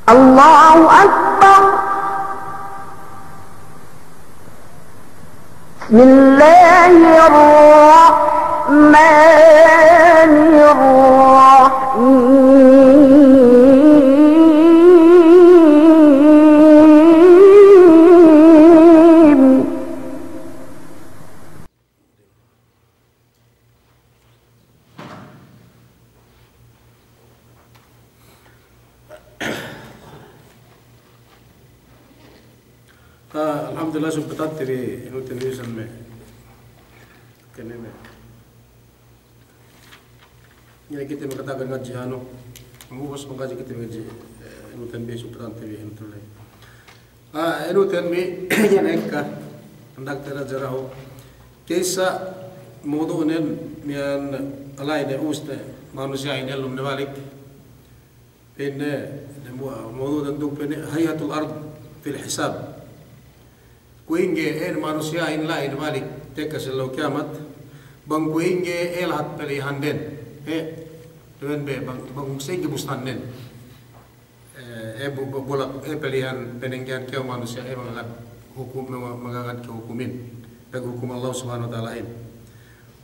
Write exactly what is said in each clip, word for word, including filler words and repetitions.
الله أكبر. بسم الله الرحمن الرحيم. Ah, alhamdulillah, sumpatante bi, inuten bi isab me'. Kene me'. Ine kite makatagan ngadji' anu. Ubus mangadji' kite ngadji', eh, inuten bi, sumpatante bi, inuten bi. Ah, inuten bi, iye ne ekka. Andak tera jaraho. Kissa mawdu'nen miya'an la'i ne, ubus ne manusiya'in ellum ne balik. Pa'inne, mawdu'nen duk pa'inne, hay'atul ard fil hisab. Kuwe' ingge, eh, manusiya'in la'i ne balik tekka si ellew kiyamat. Bang kuwe' ingge, eh, lahat pelihanden. Eh, demen be, bang, bang sa'ingge bustannen. Eh, eh, bu-, bu-, bulak, eh, pelihan, penenggehan kew manusiya', eh, magagad hukum, mag-, magagad kew hukumin. Peghukum Allah Subhanahu wa Ta'ala'in.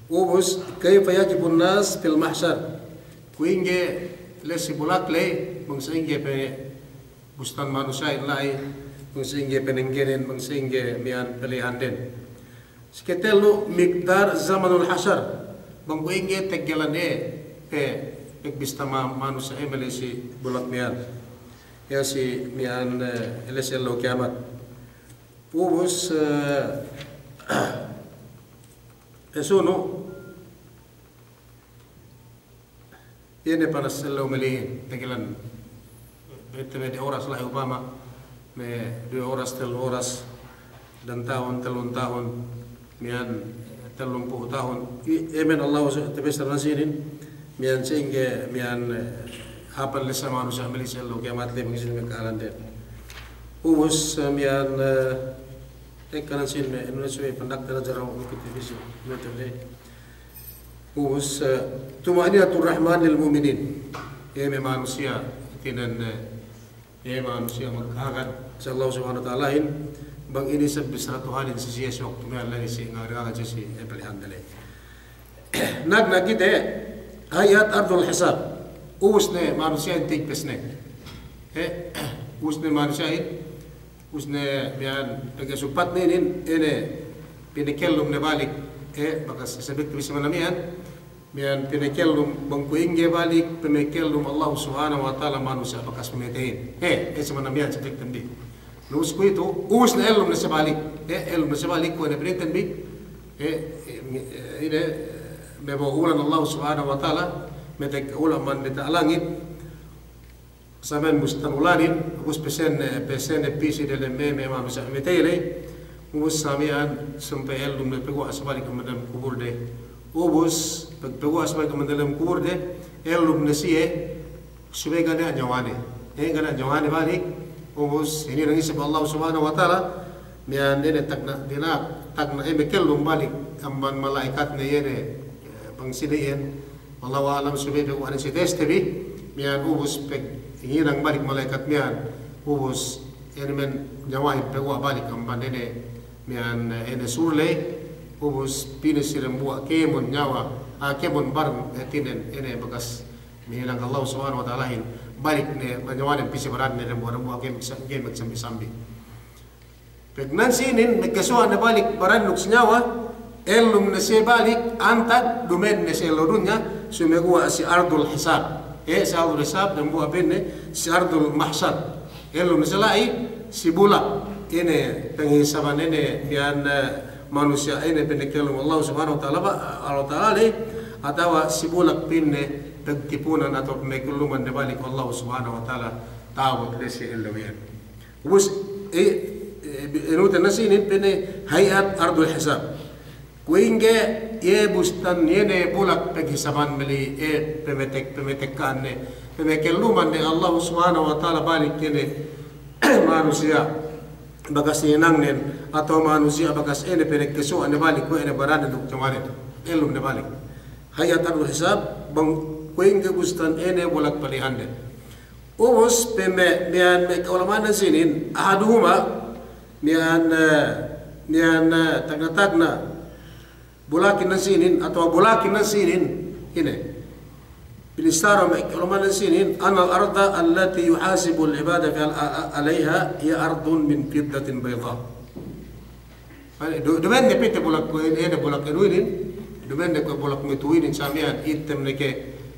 Ubus, kayfa yaqifun nas fil mahsyar. Kuwe' ingge la'i si bulak la'i, bang sa'ingge pe bustan manusiya'in la'i, bang sa'ingge penenggehanin, bang sa'ingge miya'an pelihanden. Si ketellu, miqdar zamanul hasyar. Bang kuwe' ingge teggelan, eh, pe, pegbista ma-, manusiya', eh, me' la'i si bulak miya'an. Iye si miya'an, eh, la'i si ellew kiyamat. Ubus, eh, esunu, iye ne panas ellew me' la'ihin, teggelan. Bete me' de oras la'i upama, me' duwe oras, tellu oras, dan tahun, tellun tahun, miya'an, tellumpū' tahun. I-, emen Allah su-, tebessar nan sinin, miya'an sa'ingge, miya'an, eh, hāpan la'i si manusiya' me' la'i si ellew kiyamat la'i bang sinin me' kahālanden. Ubus, eh, miya'an, eh, ekka nan sinin me', inu ne subey pandakte ne jaraho, me' kite bi si, me' te la'i. Ubus, eh, tuma'ninatur rahman lil mu'minin. Iye me' manusiya', hātinen, eh, iye manusiya' magkahagad si Allah Subhanahu wa Ta'alahin, bang inin isab bissara Tuhanin si siye si waktu miya'an la'i si ngagad-ngagad si siye, eh, pelihande la'i. Nag-, nag-, kite, hay'at ardul hisab. Ubus ne manusiya'in tigpes ne. Eh, ubus ne manusiya'in Ubus ne miya'an pegge' sumpatne inin, ine pinakellum ne balik, eh, bakas sabekte bi si mana miya'an, miya'an pinakellum bang kuwe' ingge balik, pinakellum Allah Subhanahu wa Ta'ala manusiya' bakas pamateyin. Eh, eh, si mana miya'an sabekte bi. Na ubus kuwe'itu, ubus ne ellum ne siye balik, eh, ellum ne siye balik kuwe' ne pinakellum bi, eh, eh, mi-, eh, ine, me' bo'o ulan Allah Subhanahu wa Ta'ala, me' tekka ulan amban diyata' langit, Saben bustan ulanin, ubus pesen, pesen pī si delem me' manusiya' matey ley, ubus sa miya'an sampay ellum ne paguwa' si balik amban delem kuburde. Ubus, pag-, paguwa' si balik amban delem kuburde, ellum ne siye, subey ga' niya' nyawane. Eh, ga' niya' nyawane balik, ubus, hininang isab Allah Subhanahu wa Ta'ala, miya'an ine tagna', dina'ak, tagna' eh, makellum balik, amban mala'ikatne iye ne, eh, bang sine iyan, Wallahu a'lam, subey paguwa' ne si teste bi, miya'an ubus pag-, hinang balik mala'ikat miya'an, ubus, ine men nyawahin paguwa' balik amban ine, miya'an, ine sur ley, ubus pī ne si dambuwa' kēmon nyawa, ah, kēmon barang, eh, hātinen, ine bakas, hinang Allah Subhanahu wa Ta'alahin, balik ne, nyawanen pī si baranne dambuwa', dambuwa' kēmon, kēmon sambi-sambi. Pag nan sinin, magkasuwa' ne balik baran duk si nyawa, ellum ne siye balik, antag duma'in ne siye ellew dunya, sumeguwa' si ardul hisab. Eh, si ardul hisab, dambuwa' pa'inne, si ardul mahsar. Ellum ne siye la'i, si bulak. Ine, panghisaban ine, miya'an, eh, manusiya' ine, pinakellum Allah Subhanahu wa Ta'ala, ba, Allah Ta'ala ley, atawa si bulak pa'inne, pagtipunan atawa pamakelluman ne balik Allah Subhanahu wa Ta'ala, ta'abut ne siye ellew iyan. Ubus, eh, eh, inuten ne sinin pa'inne hay'at ardul hisab. Kuwe' ingge iye bustan iye ne bulak paghisaban me' la'i, eh, pamatek-, pamatekkahan ne, pamakelluman ne Allah Subhanahu wa Ta'ala balik ine manusiya' bakas hinangnen, atawa manusiya' bakas ine pinagkasuwa' ne balik kuwe' ine baranne duk nyawanen. Ellum ne balik. Hay'at ardul hisab, bang kuwe' ingge bustan ine bulak palihanden. Ubus pe me', miya'an me' ka'ulama'an sinin, ahaduhuma, miya'an, eh, miya'an, eh, tagna'-tagna' bulakin sinin, atawa bulakin sinin, ine. Binissara me' ka'ulama'an sinin, annal arda allati yuhasibul ibada fi al-, a-, a-, alayha hiya ardun min fiddatin bayda. Ane, du-, duma'in ne pī te bulak kuwe', ine, bulak enu inin, duma'in ne kuwe' bulak matu'u inin, sa miya'an item ne ke,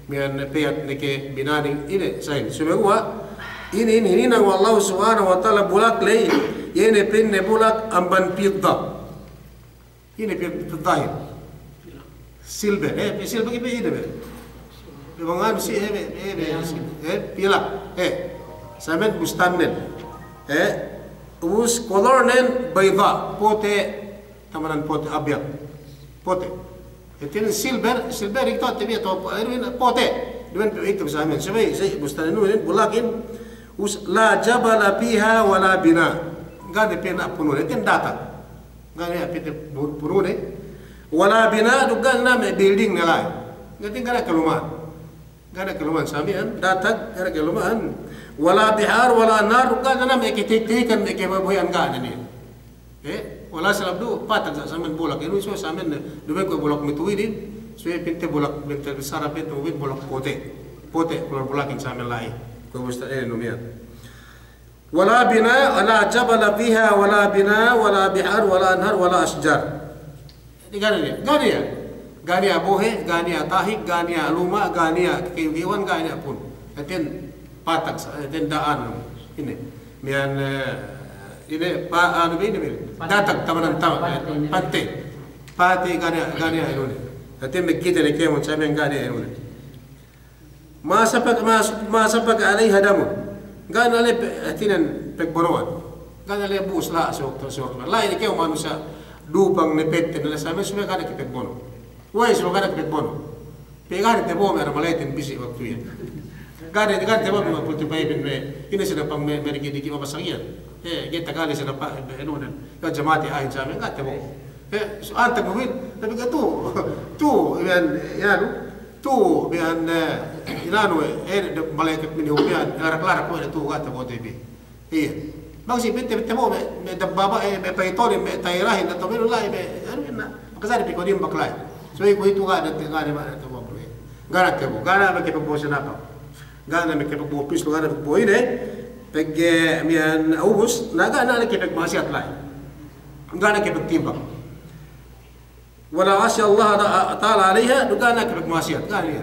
miya'an peyat ne ke, binaning, ine, sa'in. Sumeguwa', inin, hininang we' Allahu Subhanahu wa Ta'ala bulak ley, iye ne pa'inne bulak amban fidda. Ine fid-, fiddahin. Silver, eh, silver iye pe ine be. Be bang anu si, eh, be, eh, be, eh, pilak, eh. Sa miya'an bustannen. Eh, ubus kolornen bayda, pote', tamanan pote', abyad. Pote'. Hātinen silver, silver itu te bi atawa, eh, pote'. Duma'in pe itu sa miya'an. Subey, si bustannen inin bulakin, ubus la jabala fiha wa la bina. Ga' ne pī ne punune, hātinen datag. Ga' niya' pī te bu-, punune. Wala bina, duk ga' niya' me' building ne la'i. Ga' niya' kaluma'an. Ga' niya' kaluma'an sa miya'an, datag, ga' niya' kaluma'an. Wala bihar, wala anhar, duk ga' niya' me' kite-, kite ikan, me' kaboheyan, ga' niya'. Eh, wala salab du, patag sa, sa miya'an bulak. Inu so sa miya'an, duma'in kuwe' bulak matu'u inin, so iye pa'inte bulak, pa'inte bissara pa'inte bulak pote'. Pote', bulak bulakin sa miya'an la'i. Kuwe' busta, eh, nu miya'an. Wala bina, wala jabala fiha, wala bina, wala bihar, wala anhar, wala ashjar. Jadi ga' niya', ga' niya'. Ga' niya' bohe', ga' niya' tahik, ga' niya' luma', ga' niya' kayu-kayuhan, ga' niya' pun. Hātinen patag sa, hātinen da'an. Ine. Miya'an, eh, ine, pa-, anu be ine be. Datag, tamanan tama-, pante. Pante, ga' niya', ga' niya' inu ne. Hātinen me' kite ne kēmon sa miya'an ga' niya' inu ne. Ma sabbaqa, ma, ma sabbaqa alayha damun. Ga' niya' la'i pe-, hātinen pagbono'an. Ga' niya' la'i bu'us la'a sewaktu, sewaktu. La'i ne kew manusiya' dupang ne petten ne la'i sa miya'an subey ga' ne ke pagbono'. We'ey subey ga' ne ke pagbono'. Pe ga' ne tabo'o me' aramaletin bisi waktu iyan. Ga' ne, ga' ne tabo'o me' pulti pa'ibin me'. Ine sinapang me', me' diki'-diki' mabasag iyan. Eh, ga'i takale sinapang me' anu ne. Ga' jamati a'ahin sa miya'an, ga' tabo'o. Eh, so antag mu'min, tapi ga' tu. Tu, iyan, iyan, tu, miya'an, eh, inanu, eh, eh, de-, mala'ikat minihu miya'an, larak-larak kuwe' ne tu, ga' tabo'ote bi. Iye. Bang si pinte, pinte mo, me', me' dabbaba, eh, me' paytonin, me' tayrahin, atawa me' la'i, me', anu, na, makasari pī ko' dimbak la'i. So, iye kuwe' tu ga' ne, ga' ne, ga' ne tabo'o, eh. Ga' ne tabo'o, ga' ne makapagbo'o sinapang. Ga' ne makapagbo'o pislu, ga' ne makapagbo'o ine, pegge' miya'an ubus, na ga' ne makapagma'asiyat la'i. Ga' ne makapagtimbak. Wala asiya Allah ta-, ta'ala alayha, duk ga' ne ke pagma'asiyat, ga' ne.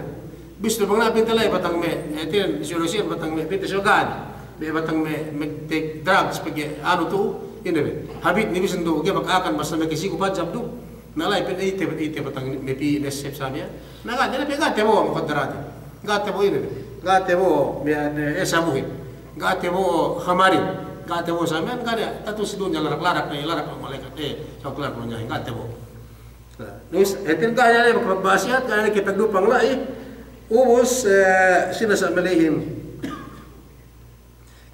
Bisan bang ne pinte la'i batang me', eh, tin, sino-sino batang me', pinte so ga' ne. Me' batang me', me' take drugs pegge' anu tu, ine be. Habit ne bisan tu, ga'i maka'akan basta me' kasiku pajab tu. Na la'i pinte ite, ite batang me' pī ne sep sa miya'an. Na ga' ne, pegge' ga' tabo'o mukhaddarati. Ga' tabo'o ine be. Ga' tabo'o miya'an, eh, sabuhin. Ga' tabo'o khamarin. Ga' tabo'o sa miya'an, ga' ne, tatu si dunya larak-larak ne, larak mala'ikat, eh, sa larak dunya, ga' tabo'o. Na, ubus, hātinen ga' ne makapagma'asiyat, ga' ne makapagdupang la'i, ubus, eh, sine sa' malihin.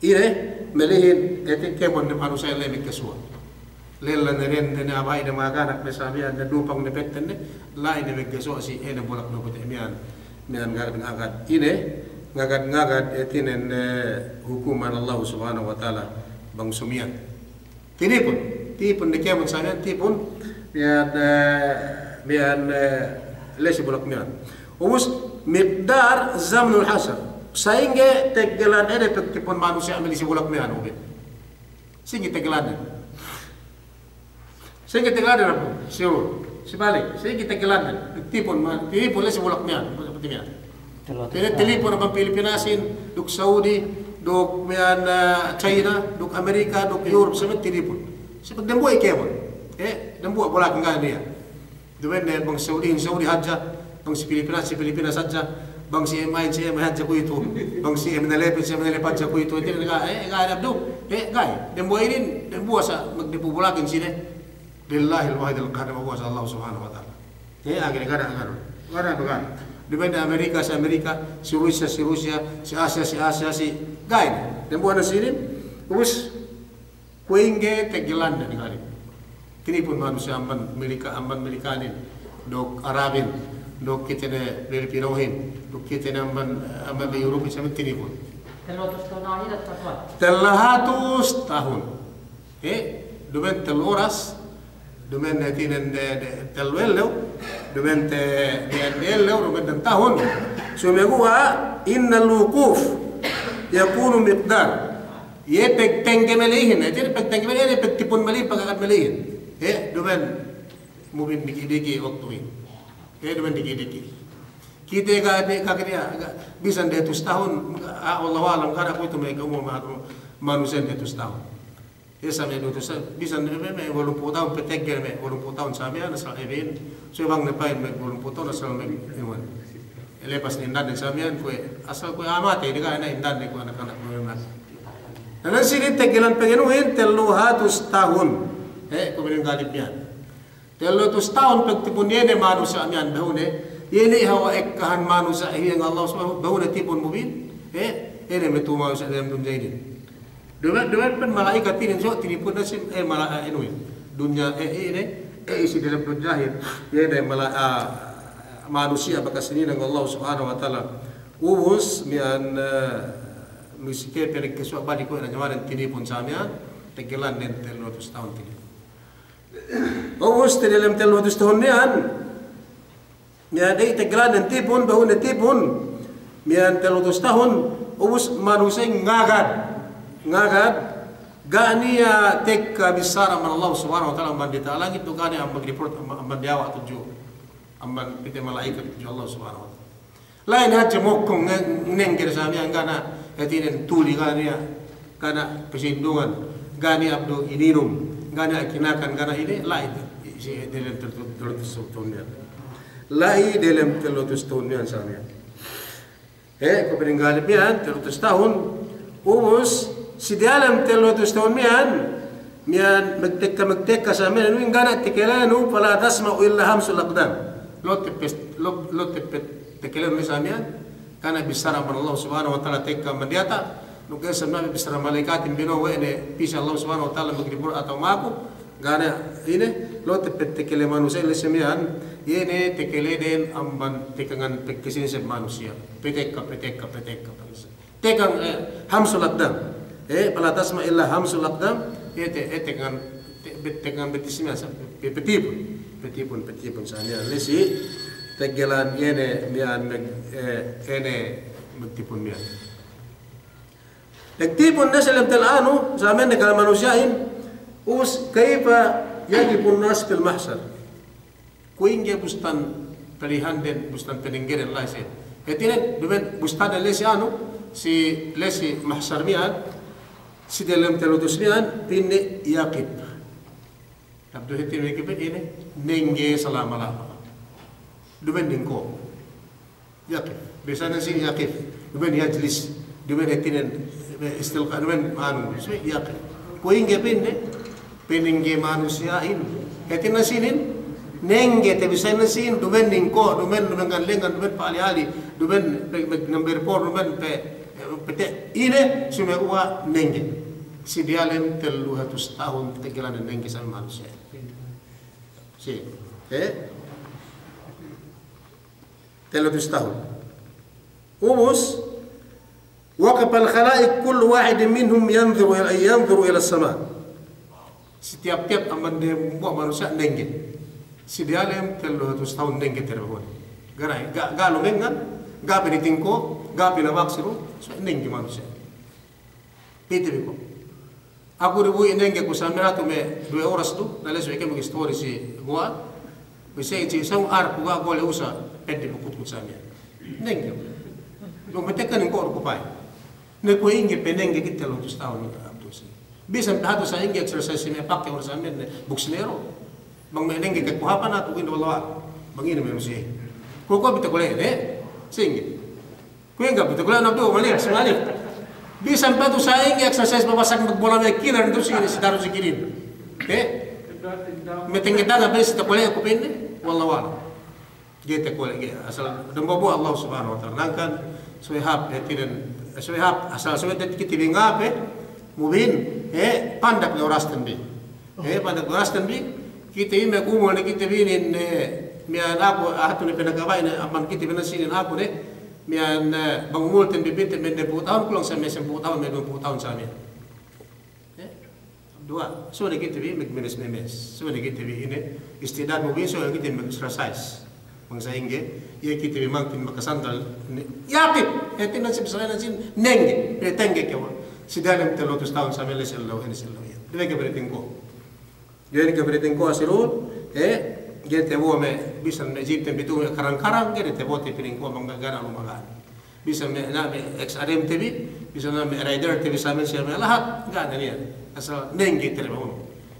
Ine, malihin, hātinen kēmon ne manusiya' la'i magkasuwa'. Lella ne, dende ne, aba'i ne, maganakan ne, sa miya'an ne, dupang ne, petten ne, la'i ne magkasuwa' si, eh, ne bulak ne pute' miya'an, miya'an ngagad-ngagad. Ine, ngagad-ngagad, hātinen, eh, hukuman Allah Subhanahu wa Ta'ala bang sumiyan. Tinipun, tipun ne kēmon sa miya'an, tipun, miya'an, eh, miya'an, eh, la'i si bulak miya'an. Ubus miqdar zamanul hashr. Sa'ingge teggelan ede pagtipun manusiya' meli si bulak miya'an, ubus. Sa'ingge teggelan ede. Sa'ingge teggelan ede, siyu. Sibalik, sa'ingge teggelan ede. Pagtipun ma-, tipun la'i si bulak miya'an, pagtipun miya'an. Tele-, telipun amban Pilipinasin, duk Saudi, duk miya'an, eh, China, duk Amerika, duk Europe, sa miya'an telipun. Sa pag dambuwa' kēmon. Eh, dambuwa' bulakin ga' niya'. Duma'in ne bang Saudihin Saudi hadja, bang si Pilipinas, si Pilipinas hadja, bang si M I, si M I hadja kuwe'itu, bang si M N L F, si M N L F hadja kuwe'itu, ite ga', eh, ga' niya' abdu, eh, ga'. Dambuwa' inin, dambuwa' sa magdipubulakin sine. Lillahil wahidil qahhar, dambuwa' sa Allah Subhanahu wa Ta'ala. Eh, agi ne ga' ne, ga' ne, ga' ne, ga' ne. Duma'in ne Amerika, si Amerika, si Rusiya, si Rusiya, si Asiya, si Asiya, si, ga' ne. Dambuwa' ne sinin, ubus, kuwe' ingge teggelanne ne ga' ne. Tinipun manusiya' amban Milika, amban Milikanin, duk Arabin, duk kite ne Pilipinohin, duk kite ne amban, amban Europin, sa miya'an tinipun. Tellu hatus tahun ahirat, Pak. Tellu hatus tahun. Eh, duma'in tellu oras, duma'in hātinen de, de, tellu ellew, duma'in te, de, de ellew, duma'in dem tahun. Sumeguwa' innal wuquf yakunu miqdar. Iye pagtengge malihin, iye pagtengge malihin, iye pagtipun malihin, pagagad malihin. Eh, duma'in mubin diki'-diki' waktuhin. Eh, duma'in diki'-diki'. Kite ga', de, ga' kite, ga', bisan dahatus tahun, ah, Allahu a'lam, ga' ne kuwe'itu me' ka'umul ma-, manusiya' dahatus tahun. Iye sa me' dahatus tahun, bisan me', me', me' walumpū' tahun, pateggel me' walumpū' tahun sa miya'an, asal ebin, so bang ne pa'in me' walumpū' tahun, asal me' inuwan. Lepas ne indannen sa miya'an, kuwe', asal kuwe' a'a matey, di ga' ne indannen kuwe' anak-anak, kuwe' anak. Na, nan sinin teggelan pag'anuhin, tellu hatus tahun. Eh, kuwe' bininggalin miya'an. Tellu hatus tahun pagtipun iye ne manusiya' miya'an behu ne, iye ne hawal ekkahan manusiya' iye Allah subhanahu, behu ne tipun mubin, eh, iye ne me' tu'u manusiya' dalem dunya inin. Duma'in, duma'in pa'in mala'ikat inin so tinipun ne si, eh, mala-, eh, inu, dunya, eh, iye ne, eh, isi dalem dunyahin, iye ne mala-, ah, manusiya' bakas inin Allah subhanahu wa ta'ala. Ubus miya'an, eh, misike pelik kesuwa' balik kuwe' ne nyamanen tinipun sa miya'an, teggelan ne tellu hatus tahun tinipun. Ubus te delem tellu hatus tahun miya'an, miya'an de teggelan ne tipun, behu ne tipun, miya'an tellu hatus tahun, ubus manusiya'in ngagad, ngagad, ga' niya' tekka bissara amban Allah subhanahu wa ta'ala amban diyata' langit, duk ga' niya' amban report amban, amban diyawa' tudju, amban pite mala'ikat tudju Allah subhanahu wa ta'ala. La'i ne hadja mokkong nge-, nengge sa miya'an, ga' ne hātinen tuli, ga' ne, ga' ne pasindungan, ga' ne abdu ininum, ga' ne kinakan, ga' ne ine, la'i si delem tellu hatus tahun miya'an. La'i delem tellu hatus tahun miya'an sa miya'an. Eh, kuwe' bininggalin miya'an, tellu hatus tahun, ubus, si diyalem tellu hatus tahun miya'an, miya'an magtekka, magtekka sa miya'an, inu in ga' ne tekelenu, fala tasma'u illa hamsul aqdam. Lo' teppet, lo', lo' teppet tekelenu sa miya'an, ga' ne bissara amban Allah subhanahu wa ta'ala tekka amban diyata', nuke sa miya'an bissara mala'ikatin bino'o we' ne, pī si Allah subhanahu wa ta'ala magreport atawa maku, ga' ne, ine, lo' teppet tekele manusiya' le sa miya'an, iye ne tekeleden amban tekangan pagkasine si manusiya'. Patekka, patekka, patekka, patekka. Tekang, eh, hamsul aqdam. Eh, fala tasma' illa hamsul aqdam. Eh, te-, eh, tekang, te-, bet-, tekang betis miya'an sa, pe-, petipun. Petipun, petipun sa miya'an. La'i si, teggelan iye ne miya'an meg-, eh, iye ne magtipun miya'an. Magtipun ne sa lem tel anu, sa miya'an ne kal manusiya'in, us kayfa yaqifun nas fil mahsar. Kuwe' ingge bustan pelihanden, bustan penenggeden la'i siye. Hātinen, duma'in bustan la'i si anu, si la'i si mahsar miya'an, si delem tellu hatus miya'an, pa'inne yaqif. Abdu hātinen yaqif ine, nengge salama-lama. Duma'in dingko'. Yaqif. Bisan ne sinin yaqif. Duma'in yajlis. Duma'in hātinen, eh, istilqa, duma'in anu, istilqa yaqif. Kuwe' ingge pa'inne, penengge manusiya'in. Hātinen sinin, nengge te bisan ne sinin, duma'in dingko', duma'in, duma'in lengan-lengan, duma'in pa'ali-ali, duma'in pe-, pe-, number four, duma'in pe-, eh, pete-, ine, sumeguwa' nengge. Si diyalem tellu hatus tahun teggelan nengge sa miya'an manusiya'in. Si, eh? Tellu hatus tahun. Ubus, waqafal khala'iq kullu wahidin minhum yanzuru ila, yanzuru ilas sama'. Si tiyap-tiyap amban dembuwa' manusiya' nengge. Si diyalem tellu hatus tahun nengge terbehu ne. Ga' ne, ga', ga' lumengngan, ga' pe dingko', ga' pe nabak siru, so nengge manusiya'. Pī te bi ko'. Aku du bu ine nengge ku sa miya'an tu me' duwe oras tu, na lesu eke magistori si guwa'. Bise iti sa arku ga' gole usa peddi' bukutkut sa miya'an. Nengge. Lu metekka nengge ku pa'in. Ne kuwe' ingge pe nengge kite lu tu setahun abdu si. Bisan pe hatu sa ingge exercise si me' pakke oras sa miya'an ne buksnero. Bang me' nengge ke ku hapa na tu indo lawa. Bang ine me' musi. Kuwe' kuwe' bite kole ne. Singge. Kuwe' ga' bite kole na tu malik, si malik. Bisan pe hatu sa ingge exercise babasak magbola me' killer tu si, si daru si kirin. Eh? Me' tengge daga pe si takole ku pa'inne. Wallahu a'lam. Ga'i takole, ga'i. Asal dambuwa'-buwa' Allah Subhanahu wa Ta'ala. Hangkan subey hāp, eh, tinen, subey hāp, asal subey tet kite bi ngape, mubin, eh, pandak ne orasten bi. Eh, pandak ne orasten bi, kite bi me' umul ne kite bi inin, eh, miya'an aku, hatu ne penagabay ne, amban kite bi ne sinin aku ne, Miya'an, eh, bang umulten bi pite' me' dempū' tahun, kulang sa me' sampū' tahun, me' duwempū' tahun sa miya'an. Eh, duwa, subey ne kite bi mag-, memes-memes. Subey ne kite bi ine, istidad mu bi, subey ne kite bi mag-exercise. Bang sa'ingge, iye kite bi mangkin makasandal, ne, yatid, hātinen si, bisan ne si, nengge, ne tengge kew. Si dalem telluhatus tahun sa me' la'i si ellew, ine si ellew iye. Duma'in ke beriting ko. Ga'i ne ke beriting ko asirun, eh, ga'i ne tabo'o me' bisan me' jipten bi tu me' karang-karang, ga'i ne tabo'o te beriting ko bang ga' ne lumaga'. Bisan me' na me' ex adem te bi, bisan na me' rider te bi sa me' siye me' lahat, ga' ne niya'. Asal nengge te bi bang.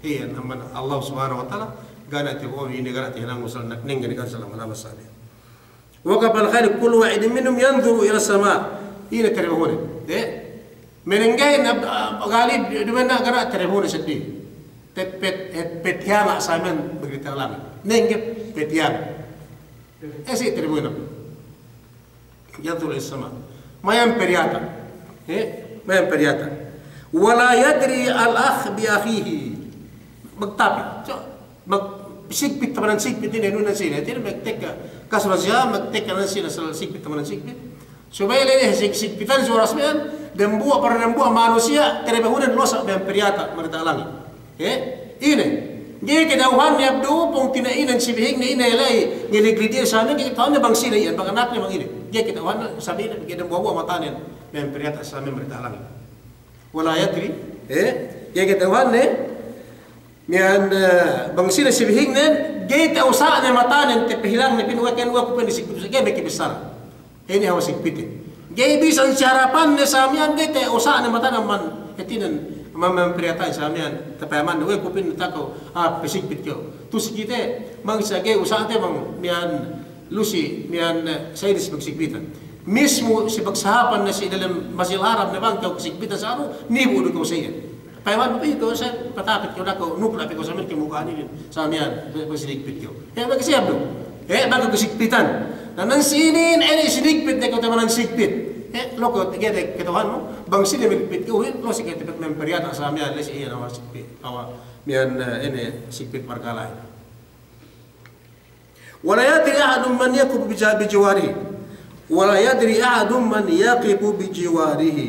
Iyan amban Allah Subhanahu wa Ta'ala, ga' ne tabo'o ine ga' ne tahinang asal nengge ne kan salama-lama sa me'. Wa kafal khair kullu wahidin minhum yanzuru ila sama. Ine te bi bang. Eh? Menenggehin ab-, ab-, Galib, duma'in na ga' ne te bi bang seddi. Pet-, pet-, pet-, petiyanga' sa me' magdiyata' langit. Nengge petiyanga'. Esi te bi bang. Yanzuru ila sama. Mayan pe diyata'. Eh? Mayan pe diyata'. Wa la yadri al-akh bi akhihi. Magtapit. So, mag-, sigpit tamanan sigpit ine, anu nan sine. Hātinen magtekka. Kas razya, magtekka nan sine, asal sigpit tamanan sigpit. Subey la'i ne sig-, sigpitan si oras miya'an, dembuwa' para dembuwa' manusiya', terebehunen losa' miya'an pe diyata', magdiyata' langit. Eh? Ine. Ga'i kata'uhanne abdu, pungtina'i nan si bihingne ine la'i, ngiligrid iye sa me', ga'i kata'uhanne bang sine iyan, bang anakne bang ine. Ga'i kata'uhanne, sabab ine, ga'i dembuwa'-buwa' matanen, miya'an pe diyata' sa me' magdiyata' langit. Wa la yadri, eh? Ga'i kata'uhanne, miya'an, eh, bang sine si bihingnen, ga'i ta'usa'ne matanen, tapahilangne pin, we' ken, we' ku pin sigpit, ga'i makabissara. Ine hawal sigpitin. Ga'i bisan si harapanne sa miya'an, ga'i ta'usa'ne matanen amban, hātinen, amban, amban pe diyata'in sa miya'an, tapayamanne, we' ku pin taka'u, ah, pasigpit kew. Tu'u si kite, bang sa ga'i usa'te bang miya'an, lusi, miya'an, eh, sa ine si pagsigpitan. Mismu si pagsahapan ne si dalem Masjidil Haram ne bang kew kasigpitan sa anu, nibu' du kew sa iyan. Payamannu, "Ey, kew sa, patapit kew da'a kew, nukla' pe kew sa miya'an ke muka'an inin, sa miya'an, be-, be-, sinigpit kew." Eh, bang kew sinigpitan. Na, nan sinin, inin sinigpit ne kew tamanan sigpit. Eh, lo' kew, ga'i ne kata'uhannu, bang sinin magpit kew, hin, lo' si kew tapit miya'an pe diyata' sa miya'an, la'i si iyan hawal sigpit, hawal miya'an, eh, inin sigpit parkala'. Wa la yadri ahadun man yaqifu bi ja-, bi jiwarihi. Wa la yadri ahadun man yaqifu bi jiwarihi.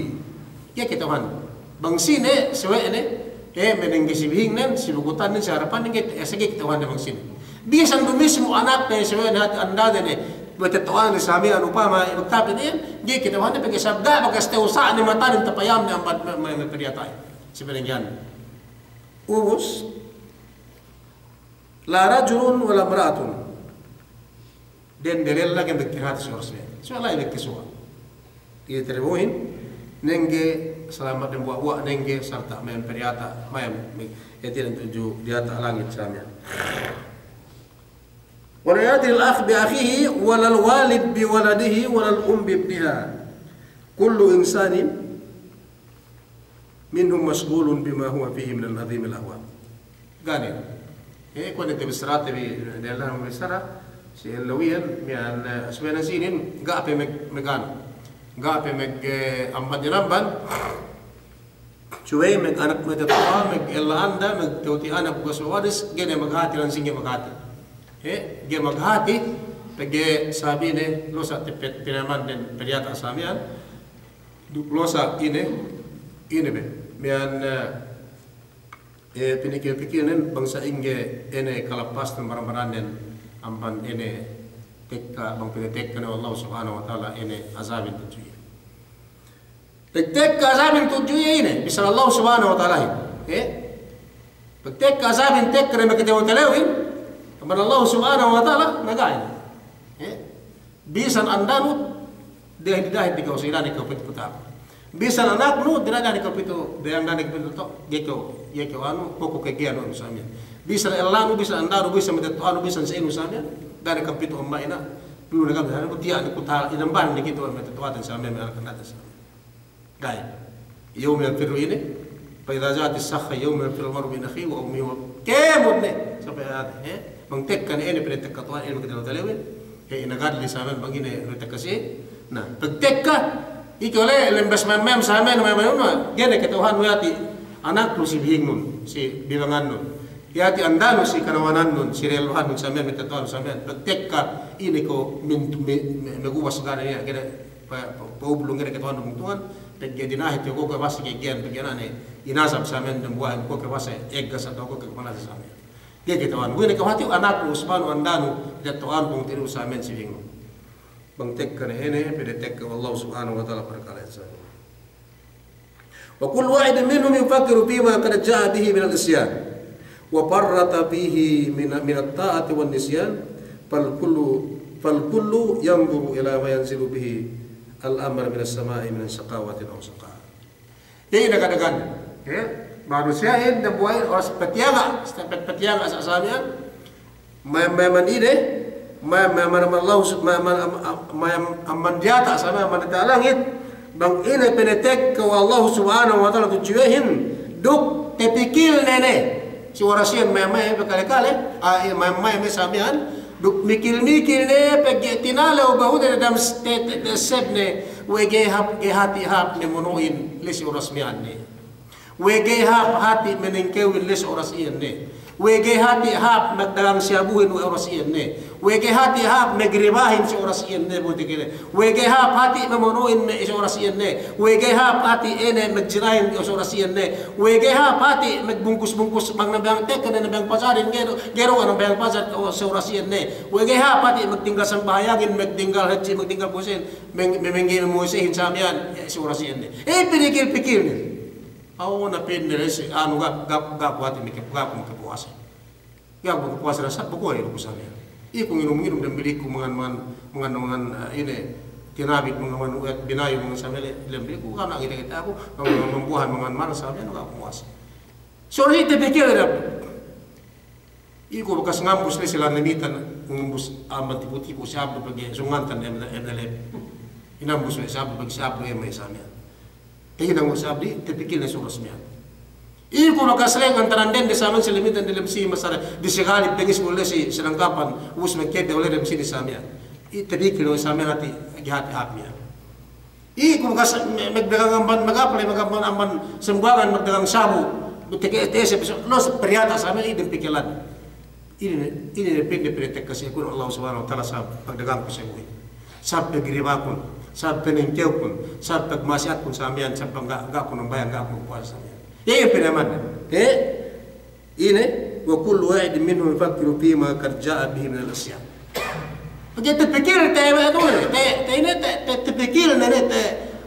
Ga'i kata'uhan. Bang sine, sawe'ne, eh, menengge si bihingnen, si bugutannen, si harapannen, ga'i, eh, sa ga'i kata'uhan bang sine. Bisan du mismu anakne, sawe'ne, hāti andane ne, matetto'anen sa miya'an upama, eh, magtapit iyan, ga'i kata'uhan, pegge' sabab ga' bakas ta'usa'ne matanen tapayamne amban me', me', me' pe diyata'in. Si menenggehan. Ubus, la rajulun wa la imra'atun. Dende lella ga'i magkahāti si oras miya'an. Suwa' la'i magkasuwa'. Iye terebuhin, nengge salama' dembuwa'-buwa' nengge sarta' miya'an pe diyata', miya'an me-, hātinen tudju diyata' langit sa miya'an. Wa la yadri al-akh bi akhihi, wa la al-walid bi waladihi, wa la al-um bi ibniha. Kullu insanin minhum mashghulun bima huwa fihi min al-azim al-ahwal. Ga' ne. Eh, kuwe' ne tabissarate bi, diyalem tabissara, si ellew iyan, miya'an, eh, subey ne sinin, ga' pe mag-, maganu. Ga' pe mag-, eh, amban iyan amban. Subey mag-anak matetto'a, mag-ella anda, magtewti anak, buwas waris, ga'i ne maghāti, langsing ga'i maghāti. Eh, ga'i maghāti, pegge' sabab ine, losa' tapit pinaman den pe diyata' sa miya'an. Duk losa' ine, ine be. Miya'an, eh, eh, pinikil-pikilnen bang sa'ingge ine kalapasnen baran-barannen amban ine tekka, bang pinatekka ne we' Allah Subhanahu wa Ta'ala ine azabin tudju iye. Pagtekka azabin tudju iye ine, bisan Allah Subhanahu wa Ta'alahin. Eh? Pagtekka azabin tekka ne makatalewin, amban Allah Subhanahu wa Ta'ala, na ga'i ne. Eh? Bisan andanu, dahid-dahid di kew, si dane kew pitu kutap. Bisan anaknu, dahid-dahid di kew pitu, dahid-dahid di kew pitu to, ga'i kew, ga'i kew anu, poko' ke ga'i anu sa miya'an. Bisan ellanu, bisan andanu, bisan matetto'anu, bisan sa'inu sa miya'an, dahid di kew pitu amma ina, pitu ne kew, dahid di kew tiya' ne kutap, inamban ne kite matetto'aten sa miya'an, me' anak-anakten sa miya'an. Ga'i. Yawma yafirru ine. Fa idha ja'atis sakhkhah yawma yafirrul mar'u min akhihi wa ummihi wa, kēmon ne. Sampay ate, eh? Bang tekka ne ine pinatekka Tuhan, ine pinatekka Tuhan, eh, inagadli sa miya'an bang ine pinatekka si. Na, pagtekka, ikaw le, lembas mem-mem sa miya'an, mem-mem, ga'i ne kata'uhannu hāti anaknu si bihingnun, si bibangannun. Hāti andanu si kanawanannun, si dehelluhannun sa miya'an, matetto'anun sa miya'an. Pagtekka, ine ko min-, me-, me-, magubas ga'i ne, ga'i ne. Pa-, pa-, paublung ine kata'uhannu bang Tuhan, pegge' dina'ak tiyo' ko' ke basa ke gen, pegge' ine inasab samiyan dambuwa'in ko' ke basa eggas atawa ko' ke panasa samiyan. Ga'i kata'uhan, bu ine kahati'u anaknu, usbanu, andanu, kata'uhannu bang tiru samiyan si bingnu. Bang tekka ne ine, pede tekka we' Allah Subhanahu wa Ta'ala parkala' iyan samiyan. وكل واحد منهم يفكر فيما قد جاء به من العصيان وفرط فيه من، من الطاعة والنسيان، فالكل، فالكل ينظر إلى ما ينزل به الأمر من السماء من شقاوة أو سخاء. Iye ne kadagan, ya, manusiya'in dambuwa'in, oras patiyaga', setiap patiyaga' sa-, samiyan, Mayam-, mayaman ine, mayam-, mayaman amban Allahu sub-, mayaman am-, am-, mayam-, amban diyata' samiyan, amban diyata' langit, bang ine pinatekka we' Allahu Subhanahu wa Ta'ala tudju iyehin, duk tapikilne ne si oras iyan mayam-mayam pe kale-kale, a, iye mayam-mayam pe samiyan, duk mikil-mikil ne pegge' tinalew behu ne dem s-, te-, te-, tesebne, we' ga'i hāp, ga'i hati' hāp mamono'in la'i si oras miya'an ne. We' ga'i hāp hati' manengkewin la'i si oras iyan ne. We' ga'i hati' hāp magdagang siyabuhin we' oras iyan ne. We' ga'i hati' hāp magribahin si oras iyan ne, bu tekka ne. We' ga'i hāp hati' mamono'in me' si oras iyan ne. We' ga'i hāp hati' ine magjinahin si oras iyan ne. We' ga'i hāp hati' magbungkus-bungkus bang nambahayang tekka ne nambahayang pajarin, ga'i du, ga'i du nambahayang pajar si oras iyan ne. We' ga'i hāp hati' magtinggal sambahayangin, magtinggal hadji, magtinggal puwasahin, meng-, me-, mengge me' muwasahin samiyan, e, si oras iyan ne. E, pinikil-pikil ne. Aw, na pa'inne la'i si, anu, ga', ga', ga' ku hati' meke-, ga' ku makepuwasa. Ga' ku makepuwasa, na sabab ku ilu ku samiyan. Iku nginum-nginum dem bilikku, mangan, mangan, mangan, mangan, e, ine, tinabik, mangan, mangan uwet binayu, mangan samiyan, dem bilikku, ga' na ngite-ngite aku, mangan, mangan buwahan, mangan maras samiyan, ga' ku puwasa. So, ite pikil ne. Iku bakas ngambus la'i si Lamitan, ngambus amban Tipo-Tipo si Abdu pegge' sungantan M N L F. Inambus we' si Abdu pegge' si Abdu eme samiyan. Tahinang we' si Abdu, tapikil ne si oras miya'an. Iku bakas la'i ngantaran dende samiyan si Lamitan diyalem sini, masa disi Galib, pengis bu la'i si Sinangkapan, ubus magkete we' la'i diyalem sini samiyan. I, tapikil we' samiyan hati', ga'i hati' hāp miya'an. Iku bakas me-, magdagang amban, magapale, magamban amban Sambuwangan, magdagang sabu. Teke-, tese, lo's pariyata' samiyan, ine pikilan. Ine, ine pa'inne pinatekka si aku we' Allah Subhanahu wa Ta'ala sabab pagdagangku sabuhin. Sabab pagribakun, sabab panengkewkun, sabab pagma'asiyatkun samiyan, sabab ga', ga' ku nambahayang, ga' ku puwasa samiyan. Iye pinayamanne. He? Ine, وكل واحد منهم يفكر فيما قد جاء به من العصيان. Pegge' tapikil te we' anu ne, te, te ine, te, te, tapikil ne, ne, te,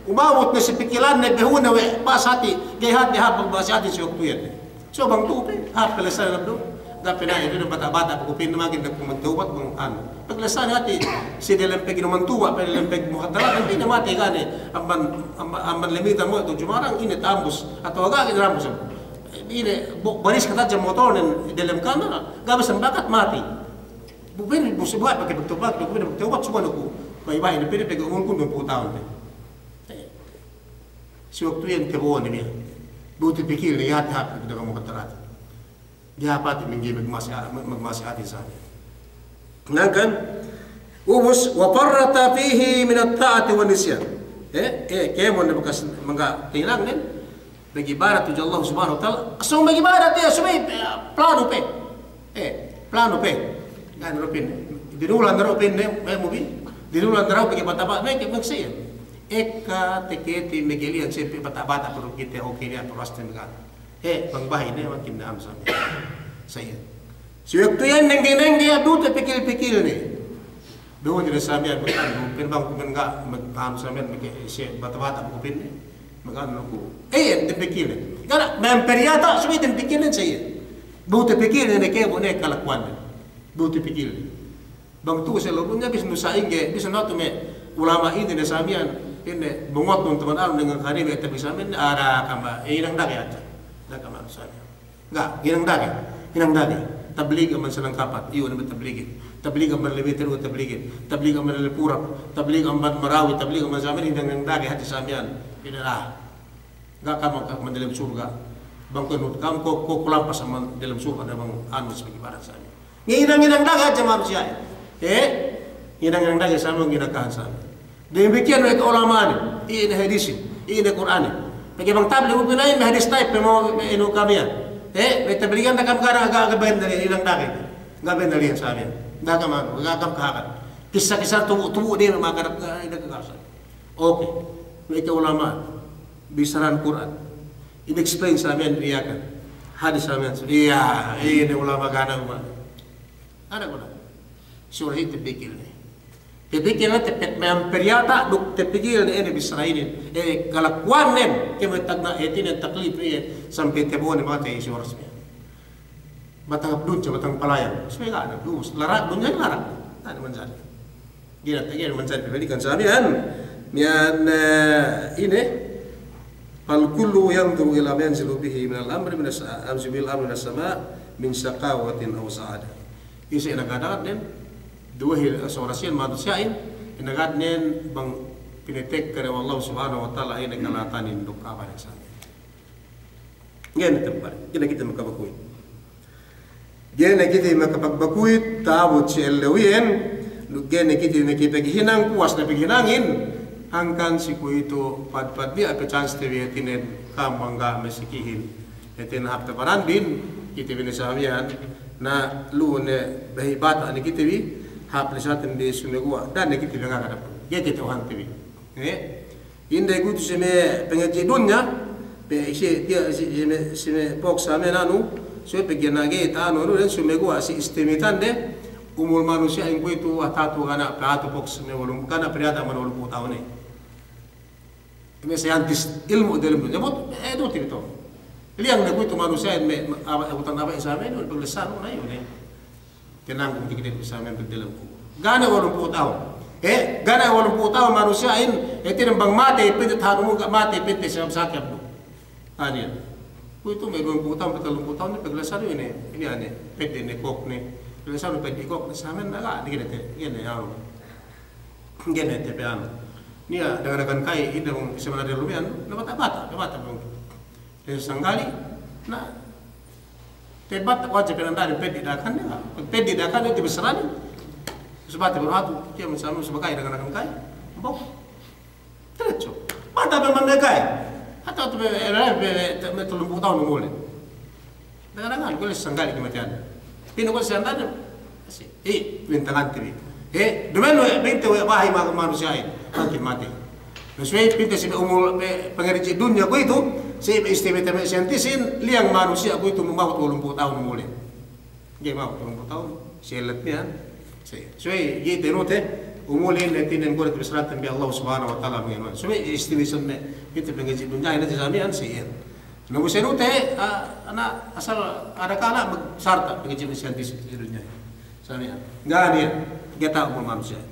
umabut ne si pikilanne, behu ne we' pas hati', ga'i hati' hāp magma'asiyat si waktu iyan ne. So bang tu'u pe, hāp pe lessane du, ga' pe ne itu ne bata'-bata' pe ku pa'inne magin ne ku magtawbat bang anu. Pag lessane hati', si diyalem pag'inuman tuba', pe diyalem pagmuhadarat, pa'inne matey ga' ne, amban, amban, amban Lamitan mo'o tudju Jumarang, ine ta'ambus, atawa ga' ine ta'ambus. Ine, bo-, baris katadja motornen diyalem kamera, ga' bisan bakat matey. Bu pa'inne, bu sebuhat pake magtawbat, bu pa'inne magtawbat, subey ne ku baya'-baya' ne, pa'inne pegge' umulkun duwempū' tahun pe. Si waktu iyan tabo'o ne miya'an. Bu tapikil ne, ga'i hati' hāp, ga'i hati' hāp. Ga'i hāp hati' mengge magma'asi-, magma'asiyat samiyan. Na kan? Ubus, وفرط فيه من الطاعة والنسيان. E, e, kēmon ne bakas mangga' tahinang ne. Mag'ibadat tudju Allah Subhanahu wa Ta'ala. Asal mag'ibadat iye, subey, e, planu pe. E, planu pe. Ga' ne du pa'inne. Dinulan du pa'inne, e, mubi. Dinulan du pegge' bata'-bata', ne, ke, maksudne. Ekka takite magali'an sampay bata'-bata' pe du kite, oke, niya' pe du asal magali'an. He, bang bahi' ne, makin ne anu samiyan. Sa iyan. Si waktu iyan nengge-nengge, du tapikil-pikil ne. Behu ne samiyan, maganu, pa'in bang, pa'in ga', mag-, anu samiyan, mag-, si bata'-bata' ku pa'inne. Maganu ku. E, tapikil ne. Ga' ne, ma'am pariyata', subey tapikil ne sa iyan. Behu tapikil ne, ne ke, bu ne kalakuwan ne. Behu tapikil ne. Bang tu'u si lobun ne, bisan du sa'ingge, bisan du me' ulama' inin ne samiyan, inin ne, bang waktu taman alu ne ngakari me' tablig samiyan, ada kama, e, hinang dage hadja. Da'a kama samiyan. Ga', hinang dage, hinang dage. Tablig amban Sinangkapan, iyu' ne me' tabligin. Tablig amban Lamitan, iyu' tabligin. Tablig amban Lipurap, tablig amban Marawi, tablig amban samiyan, hinang dage hadja samiyan. Inin ah. Ga' kam, kam diyalem surga'. Bang kuwe' nuhut kam, ko', ko', ko' lampas amban diyalem surga', bang anu, si pag'ibadat samiyan. Nginang-nginang dage hadja manusiya'in. E? Nginang-nginang dage samiyan, nginakahan samiyan. Damikkiyan we' ka'ulama'anin, iye ne hadisin, iye ne Kur'anin. Pegge' bang tablig, bu pa'in me' hadis ta'i' pe mo, me' inu kamiyan. E? Me' tabligan da'a kam ga', ga', ga' bennal iyan, nginang dage. Ga' bennal iyan samiyan. Da'a kam anu, ga' kam kahagad. Kissa-kissa tubu', tubu' de me' makarak, ga', ga' kam samiyan. Oke. Meke ulama' bissarahan Kur'an. In-explain sa miya'an, iye kan. Hadis sa miya'an. Iye, ine ulama' ga' ne umane. Ane guna. Sura si tapikil ne. Tapikil ne, tapet miya'an periyata', duk tapikil ne, ine bissara inin. E, kalakuwanen, kēmon tagna' hātinen taklif ne, sampay tabo'o ne matey si oras miya'an. Batang abdun, batang palayan. Supaya ga' ne, dus, larak, dunya larak. Ane manjari. Gina, gina manjari pabalikan sa miya'an, miya'an, e, ine, "Fal kullu yanzuru ila ma yanzilu bihi minal amri minas, yanzilu bil amri minas sama' min shaqawatin aw sa'ada." Isi inagad-agad den, duwe hi-, sura siyan manusiya'in, inagad den bang pinatekka we' Allah Subhanahu wa Ta'ala ine kalahatanin duk apa den sa miya'an. Ga'i ne tampal, ga'i ne kite makabakuwit. Ga'i ne kite makapagbakuwit, ta'abut si ellew iyan, duk ga'i ne kite makapaghinang, puwas ne paghinangin, hangkan si kuwe'itu padpad niya' pe chance te bi hātinen kam bang ga' masikihin. Hātinen hāp tabarandin, kite bi ne sa miya'an, na lu'u ne bahi' bata' ne kite bi, hāp lisaten bi sumeguwa', da'a ne kite bi ngaka dapun. Ga'i kata'uhante bi. Eh? Inday kuwe'itu si me' pangadji' dunya, pe si, tiya', si, si me', si me' pok sa me' anu, subey pegge' nage ta anu, anu, den sumeguwa' si estimatande, umul manusiya'in kuwe'itu hatu, ga' ne pe hatu pok si me' walum, ga' ne pe diyata' man walumpū' tahun ne. Me' sayantis ilmu' dalem dunya, but, eh, du tibito. Liyang ne kuwe'itu manusiya'in me', me', aba', utan aba' isa me', du, paglasahan, na iyu ne. Tinanggung dikit-dikit sa miya'an pī dalem kubul. Ga' ne walumpū' tahun. Eh, ga' ne walumpū' tahun manusiya'in, eh, hātinen bang matey pinte tahun mu ga' matey pinte sabab sakit du. Aniya. Kuwe'itu me' duwempū' tahun, tellumpū' tahun, ne paglasahan ine, ine ane, peddi' ne kōk ne. Paglasahan peddi' kōk ne, sa miya'an ga' ne, ga'i ne te, ga'i ne anu. Ga'i ne te pe anu. Niya' dagan-dagan ka'i, ine bang, isa manadel lumiyan, na bata'-bata', na bata' bang. Te sanggali, na, te bat wajib pe nandari peddi' dakan ne, peddi' dakan ne te besarani. Subey te baru hatu, tiya' masa, masa baka'i dakan-dakan ka'i. Bok. Diretso. Bata' pe man me' ka'i. Hatu, hatu pe, pe, pe, pe, me' tellumpū' tahun umulnen. Dakan-dakan, kuwe' sanggali kamateyan. Pinu kuwe' sanggali. Asi. Eh, bintangante bi. Eh, duma'in we', pinte we' bahi' ma-, manusiya'in. Bang kite matey. Na subey pinte si me' umul pe-, pangadji' dunya kuwe'itu, si me' estimate me' sayantisin, liyang manusiya' kuwe'itu umabut walumpū' tahun umulnen. Ga'i umabut walumpū' tahun, si ellet miya'an. Si, subey ga'i tanute, umulnen hātinen kuwe' tabissarate bi Allah Subhanahu wa Ta'ala miya'an. Subey estimation me', pinte pangadji' dunya, ine sa miya'an, si iyan. Na bu senute, a, na asal ada kala' magsarta' pangadji' me' sayantis si dunya. Sa miya'an. Ga' niya', ga'i ta'u me' manusiya'.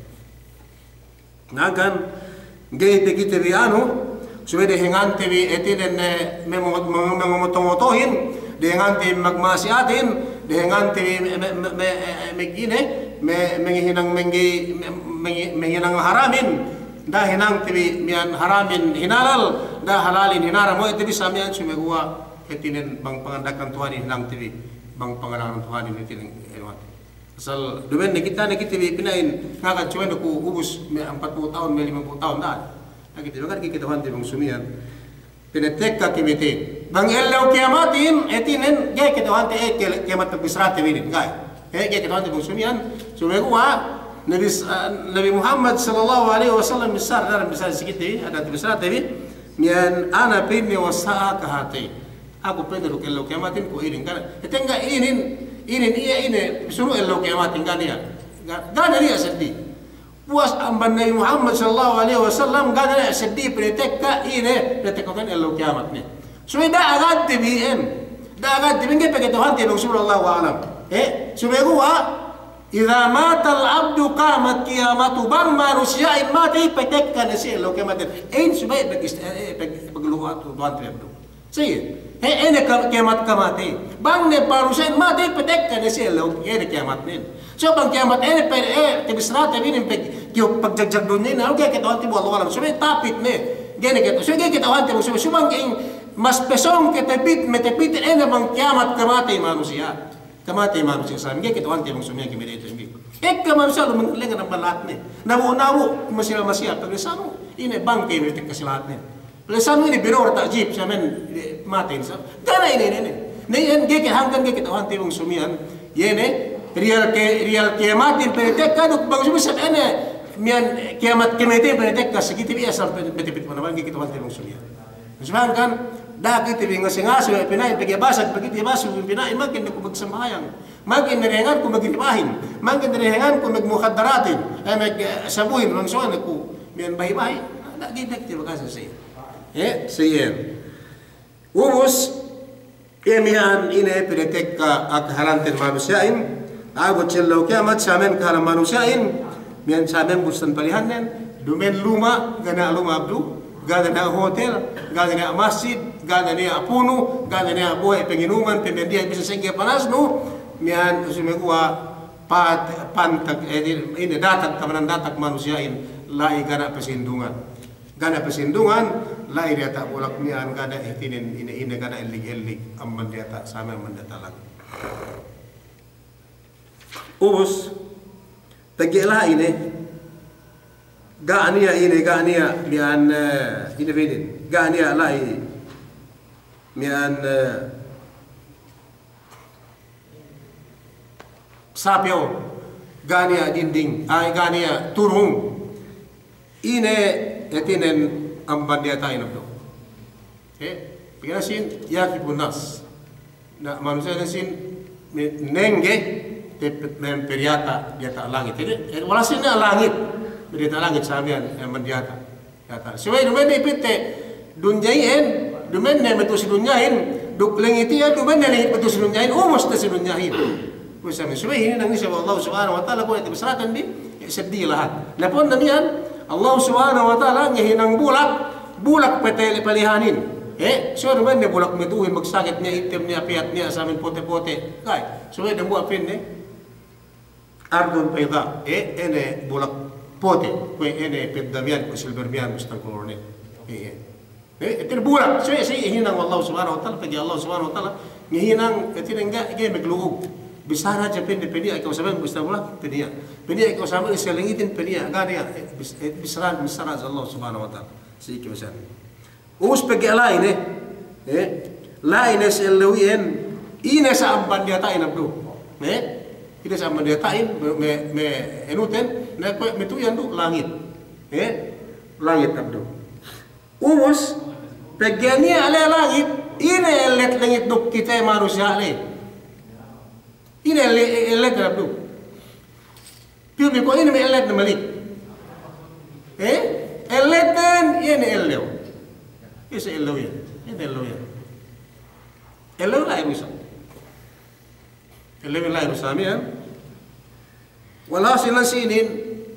Na kan, ga'i pe kite bi anu, subey dehengante bi hātinen, eh, me-, me-, me-, mangomoto-ngotohin, dehengante bi magma'asiyatin, dehengante bi me-, me-, me-, me-, eh, eh, magine, me-, mangahinang manggi-, me-, mangi-, mangahinang haramin, da'a hinangte bi miya'an haramin hinalal, da'a halalin hinaram, we' te bi sa miya'an sumeguwa' hātinen bang panganda'akan Tuhanin hinangte bi, bang panganda'akan Tuhanin hātinen, eh, Asal duma'in ne kite, ne kite bi pina'in, ngakan suwe' ne ku ubus me' ampatpū' tahun, me' limempū' tahun, da'a. Na kite bi, ga'i kata'uhante bang sumiyan. Pinatekka kiyamat. Bang ellew kiyamatin, hātinen, ga'i kata'uhante, eh, ke-, kiyamat bissarate bi inin, ga'i. Eh, ga'i kata'uhante bang sumiyan. Sumeguwa', Nabi s-, ah, Nabi Muhammad sallallahu alaihi wasallam bissara, dalam bissara si kite bi, hadja bissarate bi, miya'an ana pa'inne was-sa'atu kahātayni. Aku pa'inne duk ellew kiyamatin kuwe' inin, kan. Hātinen ga' inin, inin iye ine, sunu ellew kiyamatin, ga' niya'. Ga', ga' niya' seddili. Puwas amban Nabi Muhammad sallallahu alaihi wasallam, ga' niya' seddili pinatekka ine, pinatekka kan ellew kiyamat ne. Subey da'a agadte bi en. Da'a agadte bi, ga'i pe kata'uhante bang sumiyan, Allahu a'lam. Eh, sumeguwa', idza matal abdu qamat qiyamatuhu, bang manusiya'in matey, patekka ne si ellew kiyamatin. Eh, subey pag-, eh, pag-, paglu'u Tuhante bi abdu. Siye, he, ine ka-, kiyamat kamatey. Bang ne manusiya'in matey, patekka ne si ellew, ine kiyamatnen. So bang kiyamat ine pe, eh, tabissarate bi inin pe, kiyu pagjag-jag dunyahin, ga'i kata'uhante bi, Allahu a'lam. Subey tapit ne, ga'i ne kata'u-, subey ga'i kata'uhante bi, subey, subey bang in mas pesong ke tapit, me' tapit, ine bang kiyamat kamatey manusiya'. Kamatey manusiya' sa miya'an, ga'i kata'uhante bang sumiyan kiyamat inin. Ekka manusiya' lu mangalengan amban lahatne. Nabu'-nabu', masi-masi, paglasahan, ine bang ke ine tekka si lahatne. Paglasahan ine bino'o ta'jib, sa miya'an, matey sa. Ga' ne ine, ine, ine. Ne iyan ga'i ke hangkan ga'i kata'uhante bang sumiyan. Iye ne, riyal ke, riyal kiyamatin pinatekka duk bang sumiyan sa ine. Miya'an kiyamat, kiyamat inin pinatekka si kite bi asal pin-, pinatipit manamal kite bi, kite bi mangsuliya. Sedangkan da'a kite bi ngase-ngase we' pina'in, pegge' basag pe kite bi, basag we' pina'in, makin ne ku magsambahayang, makin ne dehenganku magribahin, makin ne dehenganku magmukhadaratin, eh, mag-, eh, sabuhin, mangsuliya ku miya'an bahi'-bahi'. Da'a kite bi kite bi ngase-ngase. Eh, siyen. Ubus, iye miya'an ine pinatekka kahalanten manusiya'in, abut si ellew kiyamat, samen kahalan manusiya'in, miya'an samen bustan palihannen, duma'in luma', ga' niya' luma' abdu, ga' niya' hotel, ga' niya' masjid, ga' niya' punu, ga' niya' bohe' panginuman, pamendiya' bisan sa'ingge panasnu, miya'an sumeguwa' pat-, pantag, eh, ine, datag, tamanan datag manusiya'in, la'i ga' niya' pasindungan. Ga' niya' pasindungan, la'i diyata' bulak miya'an, ga' niya' hātinen ine-ine, ga' niya' ellig-ellig, amban diyata', samen amban diyata' langit. Ubus, pegge' la'i ne, ga' niya' ine, ga' niya' miya'an, eh, ine binin, ga' niya' la'i miya'an, eh, sapew, ga' niya' dinding, ay, ga' niya' turung. Ine hātinen amban diyata'in abdu. Eh, pegge' ne sīn, yaqifun nas. Na, manusiya'in sīn me-, nengge, te-, me-, me-, pe diyata', diyata' langit. Jadi, eh, wala' sīn ne langit, diyata' langit samen, eh, amban diyata'. Kata, subey duma'in ne pī te dunya iyan, duma'in ne matu'u si dunya iyan, duk langit iyan, duma'in ne langit matu'u si dunya iyan, ubus te si dunya iyan. Kuwe' samen, subey hininang isab we' Allah Subhanahu wa Ta'ala, kuwe' te bissaraten bi, eh, seddili lahat. Na pa'in ne miya'an, Allah Subhanahu wa Ta'ala ngahinang bulak, bulak pe te palihanin. Eh, subey duma'in ne bulak matu'uhin, magsangit niya', item niya', piyat niya', samen pote-pote. Kay, subey dambuwa' pa'in ne, ardun bayda, eh, ine bulak pote, kuwe' ine pedda miya'an, kuwe' silver miya'an, bustan kulurne. Eh, eh. Eh, hātinen bulak, subey, subey hininang we' Allah Subhanahu wa Ta'ala, pegge' Allah Subhanahu wa Ta'ala ngahinang, hātinen ga', ga' maglu'ug. Bissara hadja pa'in ne, pe niya' kew samen bustan bulak, pe niya'. Pe niya' kew samen si langitin, pe niya', ga' niya', eh, bis-, eh, bissara, bissara hadja Allah Subhanahu wa Ta'ala. Si kew samen. Ubus pegge' la'i ne, eh, la'i ne si ellew iyan, ine sa amban diyata'in abdu. Eh, ine sa amban diyata'in, me', me', me' enuten, na kuwe' matu'u iyan du langit. Eh, langit abdu. Ubus, pegge' niya' le langit, ine ellet langit duk kite manusiya' le. Ine le-, ellet abdu. Piyu bi ko' ine me' ellet ne malik. Eh? Elleten, iye ne ellew. Iye si ellew iyan. Iye ne ellew iyan. Ellew la'i du isab. Ellew la'i du isab miya'an. Walhasil ne si inin,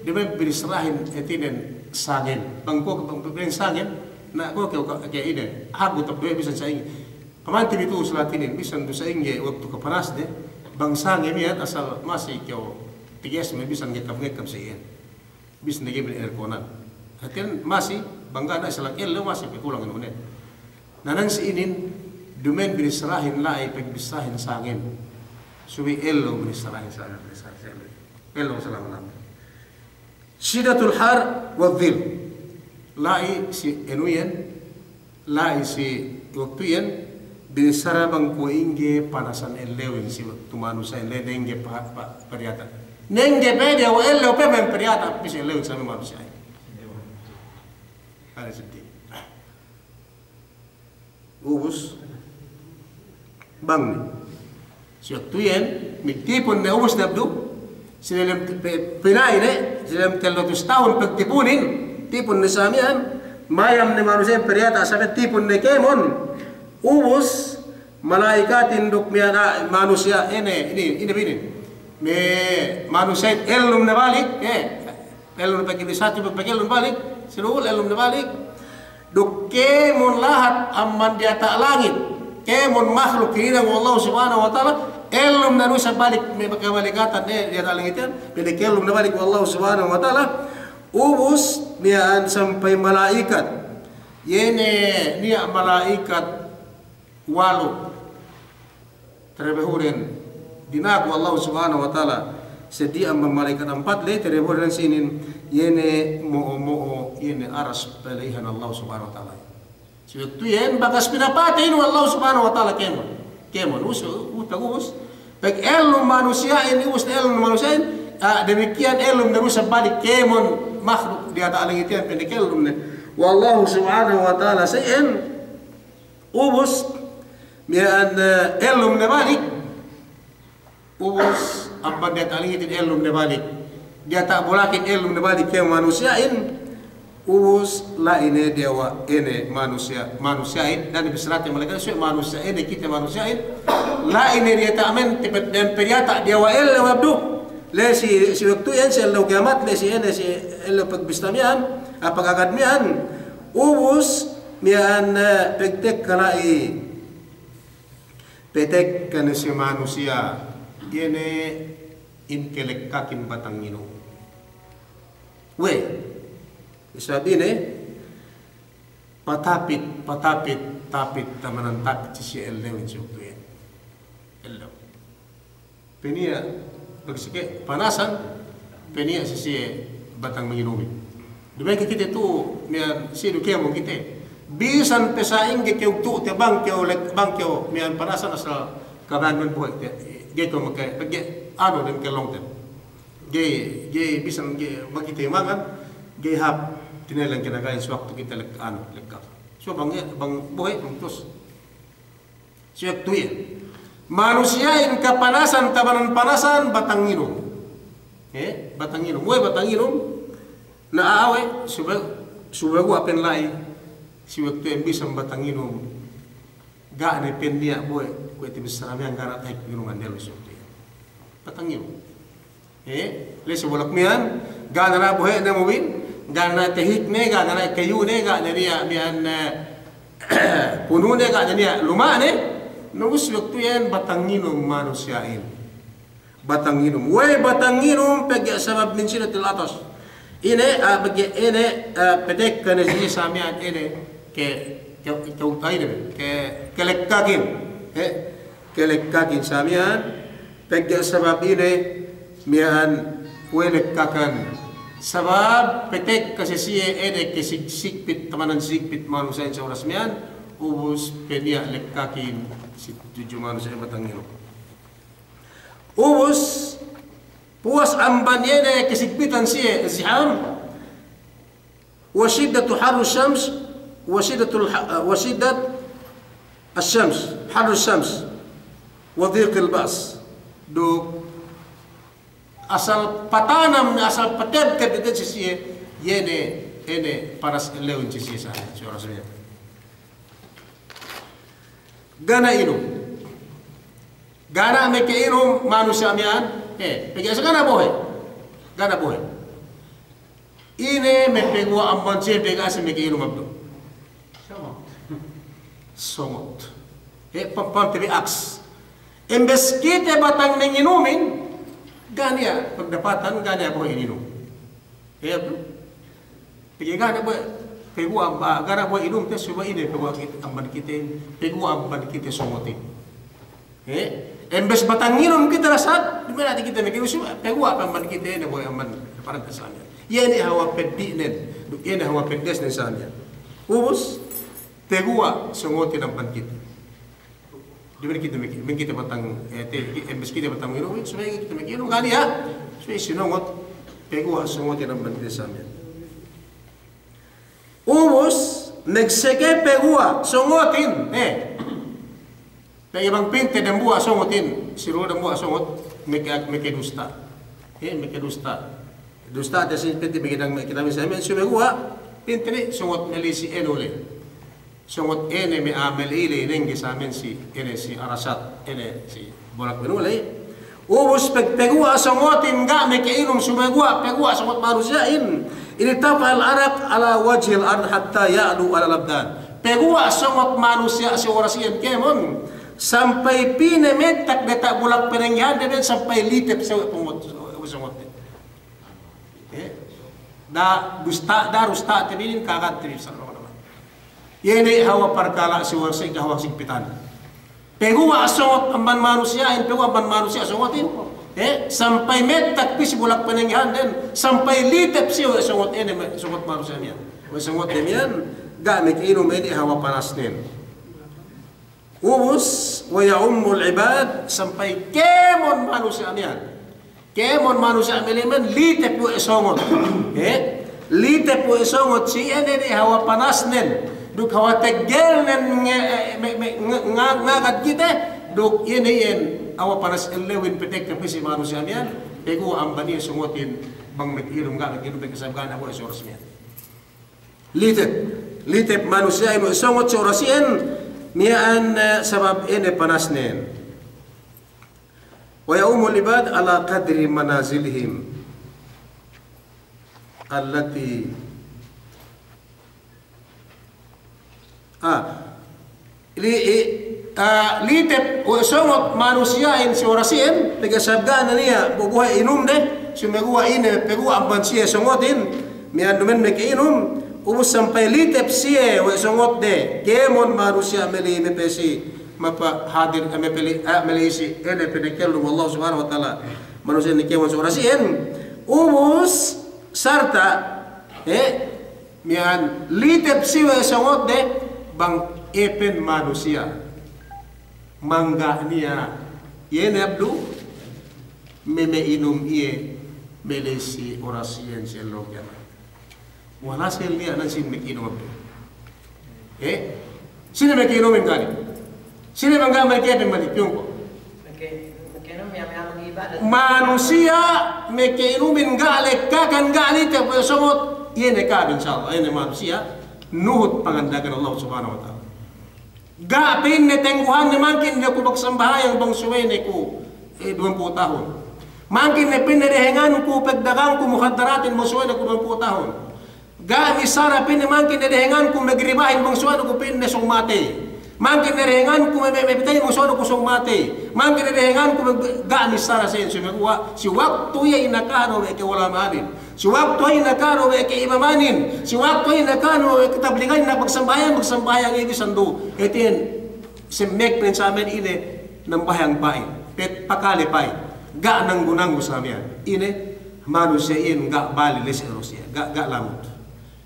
duma'in binissarahin hātinen sangen. Bang ko', bang, bang sangen, na ko' ke, ke, ke ine. Hagut abdu bisan sa'ingge. Pamanti bi tu'u si lahat inin, bisan du sa'ingge waktu kapanasne, bang sange miya'an asal masi kew tiges me' bisan ngekap-ngekap si iyan. Bisan ne ga'i me' airconan. Hātinen masi, bang ga' ne asal ellew masi pe kulang inu ne. Na nan si inin, duma'in binissarahin la'i pagbissarahin sangen. Subey ellew binissarahin sangen, binissarahin sangen. Ellew salama-lama. Shiddatul har wa dhil. La'i si anu iyan, la'i si waktu iyan, binissara bang kuwe' ingge panasan ellewin si waktu manusiya'in la'i nengge pa, pa, padiyata'. Nengge pede we' ellew pe me' padiyata', pī si ellewin sami manusiya'in. La'i seddi. Ubus, bang ne. Si waktu iyan, magtipun ne ubus ne abdu, si diyalem te-, pe-, pina'in ne, si diyalem tellu hatus tahun pagtipunin, tipun ne sa miya'an, mayam ne manusiya'in padiyata' sa miya'an tipun ne kēmon, ubus, mala'ikatin duk miya'an, ah, manusiya', ine, ine, ine binin. Me' manusiya'in ellum ne balik, eh, Ellum ne pagkibisatu, pagellum balik, si lu'u ellum ne balik. Duk kēmon lahat amban diyata' langit. Kēmon mahluk hininang we' Allah Subhanahu wa Ta'ala. Ellum ne du isab balik, me' pagkabalikatan, eh, diyata' langit iyan. Pegge' ellum ne balik we' Allah Subhanahu wa Ta'ala. Ubus, miya'an sampay mala'ikat. Iye ne niya' mala'ikat walu'. Terebehuden, dinagu Allah Subhanahu wa Ta'ala, seddi amban mala'ikat ampat le, terebehuden si inin, iye ne mo'o-mo'o, iye ne aras pala'ihan Allah Subhanahu wa Ta'ala. Si waktu iyan, bakas pinapatey inin we' Allah Subhanahu wa Ta'ala kēmon. Kēmon, us, u-, utang us. Pag ellum manusiya'in, us ellum manusiya'in, ah, damikkiyan ellum ne du isab balik kēmon, makhluk diyata' langit iyan pendek ellum ne we' Allahu Subhanahu wa Ta'ala sa iyan, ubus miya'an, eh, ellum ne balik. Ubus amban diyata' langitin ellum ne balik, diyata' bulakin ellum ne balik kēmon manusiya'in. Ubus la'i ne diyawa' ine manusiya', manusiya'in, da'a ne bissarate mala'ikat, subey manusiya' ine, kite manusiya'in. La'i ne diyata' men, tepet dem pe diyata' diyawa' ellew abdu. La'i si, si waktu iyan si ellew kiyamat, la'i si ine si ellew pagbista miya'an, ah, pagagad miya'an. Ubus miya'an, eh, pagtekka la'i. Petekka ne si manusiya', iye ne in kalekkakin batang inum. We', sabab ine, patapit, patapit, tapit, tamanan tapit si siye ellewin si waktu iyan. Ellew. Peniya', pagsike panasan, peniya' si siye batang manginumin. Duma'in ke kite tu'u, miya'an si du kēmon kite. Bisan pe sa'ingge kew tu'u te bang kew lek-, bang kew miya'an panasan asal kabaya'an men bohe' te. Ga'i kew make, pegge' anu dem kellongten. Ga'i, ga'i bisan ga'i makite mangan, ga'i hāp tineleng kinakain si waktu kite lek-, anu, lekka. So bang, bang bohe', bang tus. Si waktu iyan. Manusiya'in kapanasan, tabanan panasan, batang inum. Eh, batang inum. We' batang inum. Na a'a we', subey, subey guwa' pen la'i. Si waktu iyan bisan batang inum. Ga' ne pen niya' bohe', kuwe' te bissara miya'an ga' ne tahik inum andel si waktu iyan. Batang inum. Eh, la'i si bulak miya'an, ga' ne niya' bohe'ne mubin, ga' ne niya' tahikne, ga' ne niya' kayune, ga' ne niya' miya'an, eh, punune, ga' ne niya' luma'ne, nubus waktu iyan batang inum manusiya'in. Batang inum. We' batang inum, pegge' sabab min shiddatil atash. Ine, ah, pegge' ine, ah, petekka ne si sa miya'an ine, ke, ke, ke, ine, ke, kalekkakin. Eh, kalekkakin sa miya'an, pegge' sabab ine miya'an we' lekkakan. Sabab petekka si siye ine ke sig-, sigpit, tamanan sigpit manusiya'in si oras miya'an, ubus peniya' lekkakin si tudju manusiya'in batang inum. Ubus, puwas amban iye ne kasigpitan siye, ziham, wa shiddatu harri shams, wa shiddatul ha-, wa shiddat ash-shams, harri shams, wa dhiqil ba's. Duk asal patanam, asal patebteb si siye, iye ne, iye ne panas ellewin si siye sa, si oras miya'an. Ga' ne inum. Ga' ne makainum manusiya' miya'an. Eh, pegge' sa ga' ne bohe'. Ga' ne bohe'. Ine me' paguwa' amban siye pegge' sa makainum abdu. Songot. Eh, pam-, pamante bi aks. Imbes kite batang manginumin, ga' niya' pagdapatan, ga' niya' bohe' ininum. Eh, abdu. Pegge' ga' ne bohe', paguwa' amba-, ga' ne bohe' inumte, subey ine paguwa' kite, amban kite, paguwa' amban kite songotin. Eh? Imbes batang inum kite rasat, duma'in hati kite makainum, subey paguwa' amban kite, ne bohe' amban, parang kasanya. Iye ne hawal peddi'nen, duk iye ne hawal peddesnen sanya. Ubus, paguwa' songotin amban kite. Duma'in kite maki-, maki kite batang, eh, te-, imbes kite batang inum, subey kite makainum, ga' niya', subey sinongot, paguwa' songotin amban kite samiyan. Ubus, magseke paguwa' songotin, eh. Pegge' bang pinte dambuwa' songotin, si duwe dambuwa' songot, maka-, makadusta. Eh, makadusta. Dusta te si pinte makadusta, makadusta, subey paguwa', pinte ne songot meli si enu le. Songot ene me' amel ile nengge samen si, ene si Arasat, ene si Bolak Benuley. Ubus pag-, paguwa' songotin ga' makainum, subey paguwa', paguwa' songot manusiya'in. Irtafa'al araq ala wajhil ard hatta ya'lu alal abdan. Paguwa' songot manusiya' si oras iyan kēmon. Sampay pī ne mettak diyata' bulak panenggehan de, sampay litep sawe' pongot, songot. Eh, da dusta, da dusta te bi inin, kagad te bi sa. Iye ne hawal parkala' si warsik, hawal sigpitan. Paguwa' songot amban manusiya'in, paguwa' amban manusiya' songotin. Eh, sampay mettak pī si bulak panenggehan den, sampay litep si we' songot ene, songot manusiya' miyan. We' songot de miyan, ga' makainum ene hawal panasnen. Ubus, wa ya'ummul ibad, sampay kēmon manusiya' miyan. Kēmon manusiya' melimen, litep we' songot. Eh? Litep we' songot si iye ne, ne hawa panasnen, duk hawa teggelnen nge-, me-, me-, nge-, nga-, ngagad kite, duk iye ne iyan hawa panas ellewin petek ke pe si manusiya' miya'an, peguwa' amban iye songotin bang me' inum ga' me' inum pegge' sabab ga' ne we' si oras miya'an. Litep, litep manusiya'in we' songot si oras iyan, miya'an, eh, sabab ine panasnen. Wa ya'umul ibad ala qadri manazilihim allati, ah, li-, i-, ah, litep we' songot manusiya'in si oras iyan, pegge' sabab ga' ne niya' bobohe' inumde, sumeguwa' ine, peguwa' amban siye songotin, miya'an duma'in meke inum, ubus sampay litep siye we' songotde, kēmon manusiya' meli-, mepesi, mapa hadir, eh, mepeli-, eh, melisi, ine pinakellum Allah Subhanahu wa Ta'ala. Manusiya' ne kēmon si oras iyan. Ubus, sarta', eh, miya'an litep si we' songotde, bang iye pen manusiya'. Mangga' niya', iye ne abdu, me-, me'inum iye, melisi oras iyan si ellew kiyamat. Walhasil niya' nan sine mekinum abdu. Eh? Sine mekinumin kani? Sine bang ga' mekepin mani piyungko'? Meke-, mekinum ya, ya, ibadat. Manusiya' mekinumin ga' lekkakan, ga' litep we' songot, iye ne ka'am, insya Allah, iye ne manusiya', nuhut panganda'akan Allah Subhanahu wa Ta'ala. Ga' pa'inne tengguhanne mangkin ne ku magsambahayang bang subey ne ku, eh, duwempū' tahun. Mangkin ne pa'inne dehenganku pagdagangku mukhadaratin bang subey ne ku duwempū' tahun. Ga' missara pa'inne mangkin ne dehenganku magribahin bang subey ne ku pa'inne sōng matey. Mangkin ne dehenganku me-, me-, mepitey bang subey ne ku sōng matey. Mangkin ne dehenganku me-, ga' missara sa'in sumeguwa'. Si waktu iye inakahan we' ka'ulama'anin. Si waktu iye inakahan we' ka'imamanin, si waktu iye inakahan we' katabliganin, na magsambahayang, magsambahayang iye bisan du. Hātinen, semmek pen sa miya'an ine, nambahayang pa'in, pet pakale pa'in. Ga' nanggu-nanggu sa miya'an. Ine, manusiya' iyan ga' bali lese' oras iyan, ga', ga' lamud.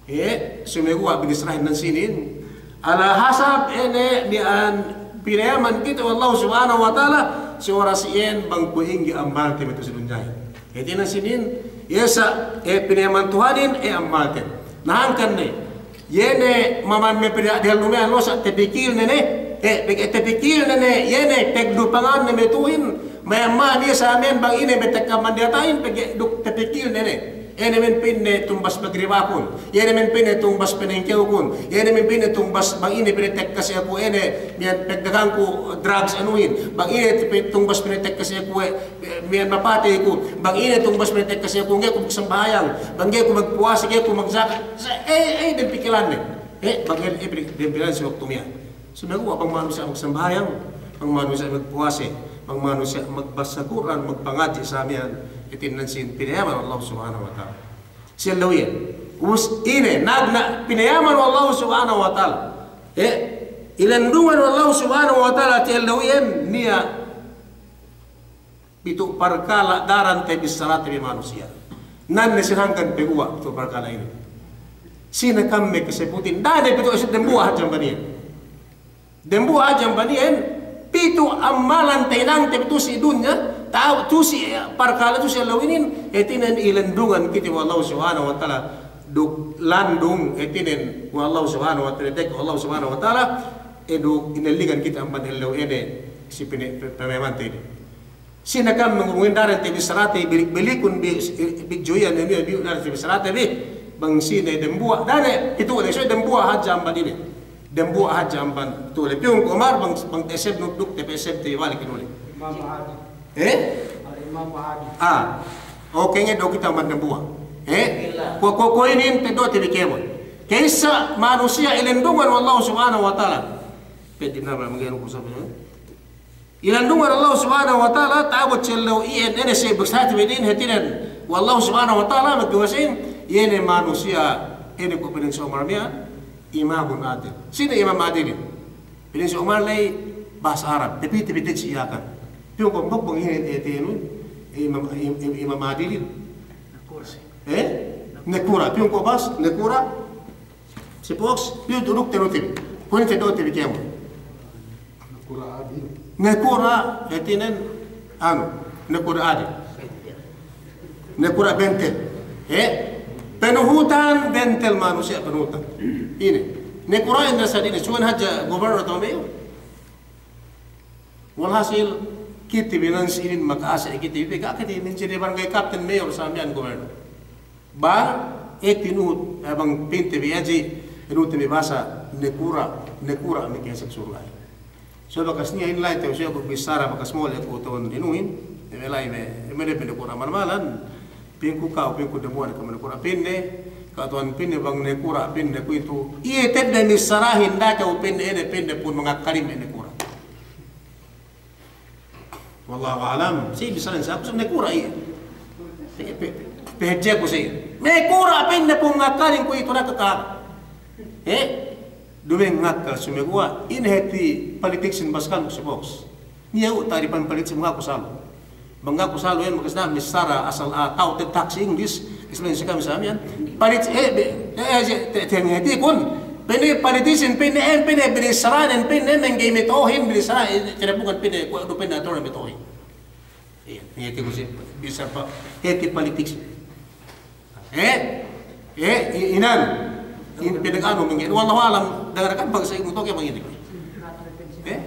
Eh, sumeguwa' binissarahin nan sinin, ala hasab ine miya'an pinayaman kite we' Allah Subhanahu wa Ta'ala, si oras iyan bang kuwe' ingge ambalte me' tu'u si dunyahin. Hātinen sinin, iye sa, eh, pinayaman Tuhanin, eh, ambalten. Na hangkan ne, iye ne maman me' pinayaman dumehan lo sa' tapikilne ne, eh, pegge' tapikilne ne, iye ne pagdupanganne me' tu'uhin, mayam-mayam iye sa miya'an bang ine me' tekka amban diyata'in, pegge' duk tapikilne ne. Ine men pa'inne tumbas magribakun. Ine men pa'inne tumbas panengkewkun. Ine men pa'inne tumbas bang ine pa'inne tekka si aku ine, miya'an pagdagangku drugs anuhin. Bang ine tumbas pa'inne tekka si aku, eh, miya'an mapatey ku. Bang ine tumbas pa'inne tekka si aku, ga'i ku magsambahayang. Bang ga'i ku magpuwase, ga'i ku magjakat. Sa-, eh, eh, dem pikilanne. Eh, bang ine, eh, dem pikilanne si waktu miya'an. Sumeguwa' bang manusiya' magsambahayang, bang manusiya' magpuwase, bang manusiya' magbasa Kur'an, magpangadji' sa miya'an, hātinen sinin pinayaman Allah Subhanahu wa Ta'ala. Si ellew iyan. Ubus ine, nagna' pinayaman Allah Subhanahu wa Ta'ala. Eh, ilendungan Allah Subhanahu wa Ta'ala si ellew iyan, niya' pitu' parkala' daran tabissarate bi manusiya'. Nan ne si hangkan peguwa' pitu' parkala' inin. Sine ka'am me' kasebutin, da'a ne pitu', dembuwa' hadja amban iyan. Dembuwa' hadja amban iyan, pitu' ammalan tahinangte bi tu'u si dunya, ta'u tu'u si parkala' tu'u si ellew inin, hātinen ilendungan kite we' Allah Subhanahu wa Ta'ala, duk landung, hātinen we' Allah Subhanahu wa Ta'ala, dek Allah Subhanahu wa Ta'ala, eh, duk inellingan kite amban ellew ine, si pine-, pe-, pamemante inin. Sine ka'am mangurungin daran tabissarate, bilik-bilikun bi, bi juwiyan, inu, bi daran tabissarate bi. Bang sine dembuwa', da'a ne pitu' le, so dembuwa' hadja amban ine. Dembuwa' hadja amban pitu' le. Piyung Umar bang, bang teseb nuduk, tepeseb te balik inu le. Imam Mahdi. Eh? Al-Imam Mahdi. Ah. Oke, nge do kite amban dembuwa'. Eh? Kuwe', kuwe', kuwe' inin te do te bi kēmon. Ka'issa manusiya' ilendungan we' Allah Subhanahu wa Ta'ala. Pedi nama mangenu kusabe, eh? Ilendungan Allah Subhanahu wa Ta'ala, ta'abut si ellew iyan, ine si bissarate bi inin, hātinen we' Allah Subhanahu wa Ta'ala, magkuwasahin, iye ne manusiya', ine ko' pa'in si Umar miya'an, imamun adil. Sine imam adilin? Pa'in si Umar ley bahasa Arab, tapi, tapi te si Yakan. Piyung ko' bang ine, eh, te inu, imam, im-, im-, imam adilin. Eh? Nakura', piyung ko' bahas, nakura'. Si poks, piyu tuduk te du te bi. Kuwe' inin te du te bi kēmon. Nakura' adil. Nakura', hātinen, anu, nakura' adil. Nakura' bentel. Eh? Penuhutan, bentel manusiya' penuhutan. Ine. Nekura'in da sa' ine, suwan hadja gubernur atawa mayor. Walhasil, kite bi nan si inin maka'ase' kite bi, ga' kite bi manjari barangay kapten, mayor, sa' miya'an gubernur. Bang, e tinuhut, e bang pinte bi hadja, tinuhut bi bahasa nekura', nekura' maka'asek surga'. So bakas niya' inin la'i tew siye ku bissara bakas mole' ku tahun inuhin, me' la'i me', me' de pinde kura' malmalan, pingku ka'u, pingku dambuwa' ne ka'u me' kura' pinde, ka'u tuwan pinde bang ne kura' pinde kuwe'itu, iye tedde missarahin da'a kew pinde, ine pinde pun mangakkalin me' ne kura'. Wallahu a'lam, si bissarahin sa' aku ne kura' iye. Pe, pe, pe, pehejjeku si. Me' kura' pinde pun mangakkalin kuwe'itu na kaka. Eh? Duma'in ngakkal sumeguwa', ine hāti politics in baskan si box. Niya' u ta'ripin politics, mangaku salu. Mangaku salu iyan, makasna missara asal, ah, ta'u te tax English, explain si kami sa' miya'an. Politics, eh, be, eh, eh, te, te, hātikun. Pa'inne politician, pa'inne, eh, pa'inne binissaranen, pa'inne mangga'i mato'ohin, binissara, eh, kinabukan pa'inne, kuwe' du pa'inne aturan mato'ohin. Iye, iye, hāti ku si, bisa pa, hāti politics. Eh, eh, i-, inan. In pinaganu mangga'i. Wallahu a'lam, dangarakan bang sa' ibu toke bang ine. Eh?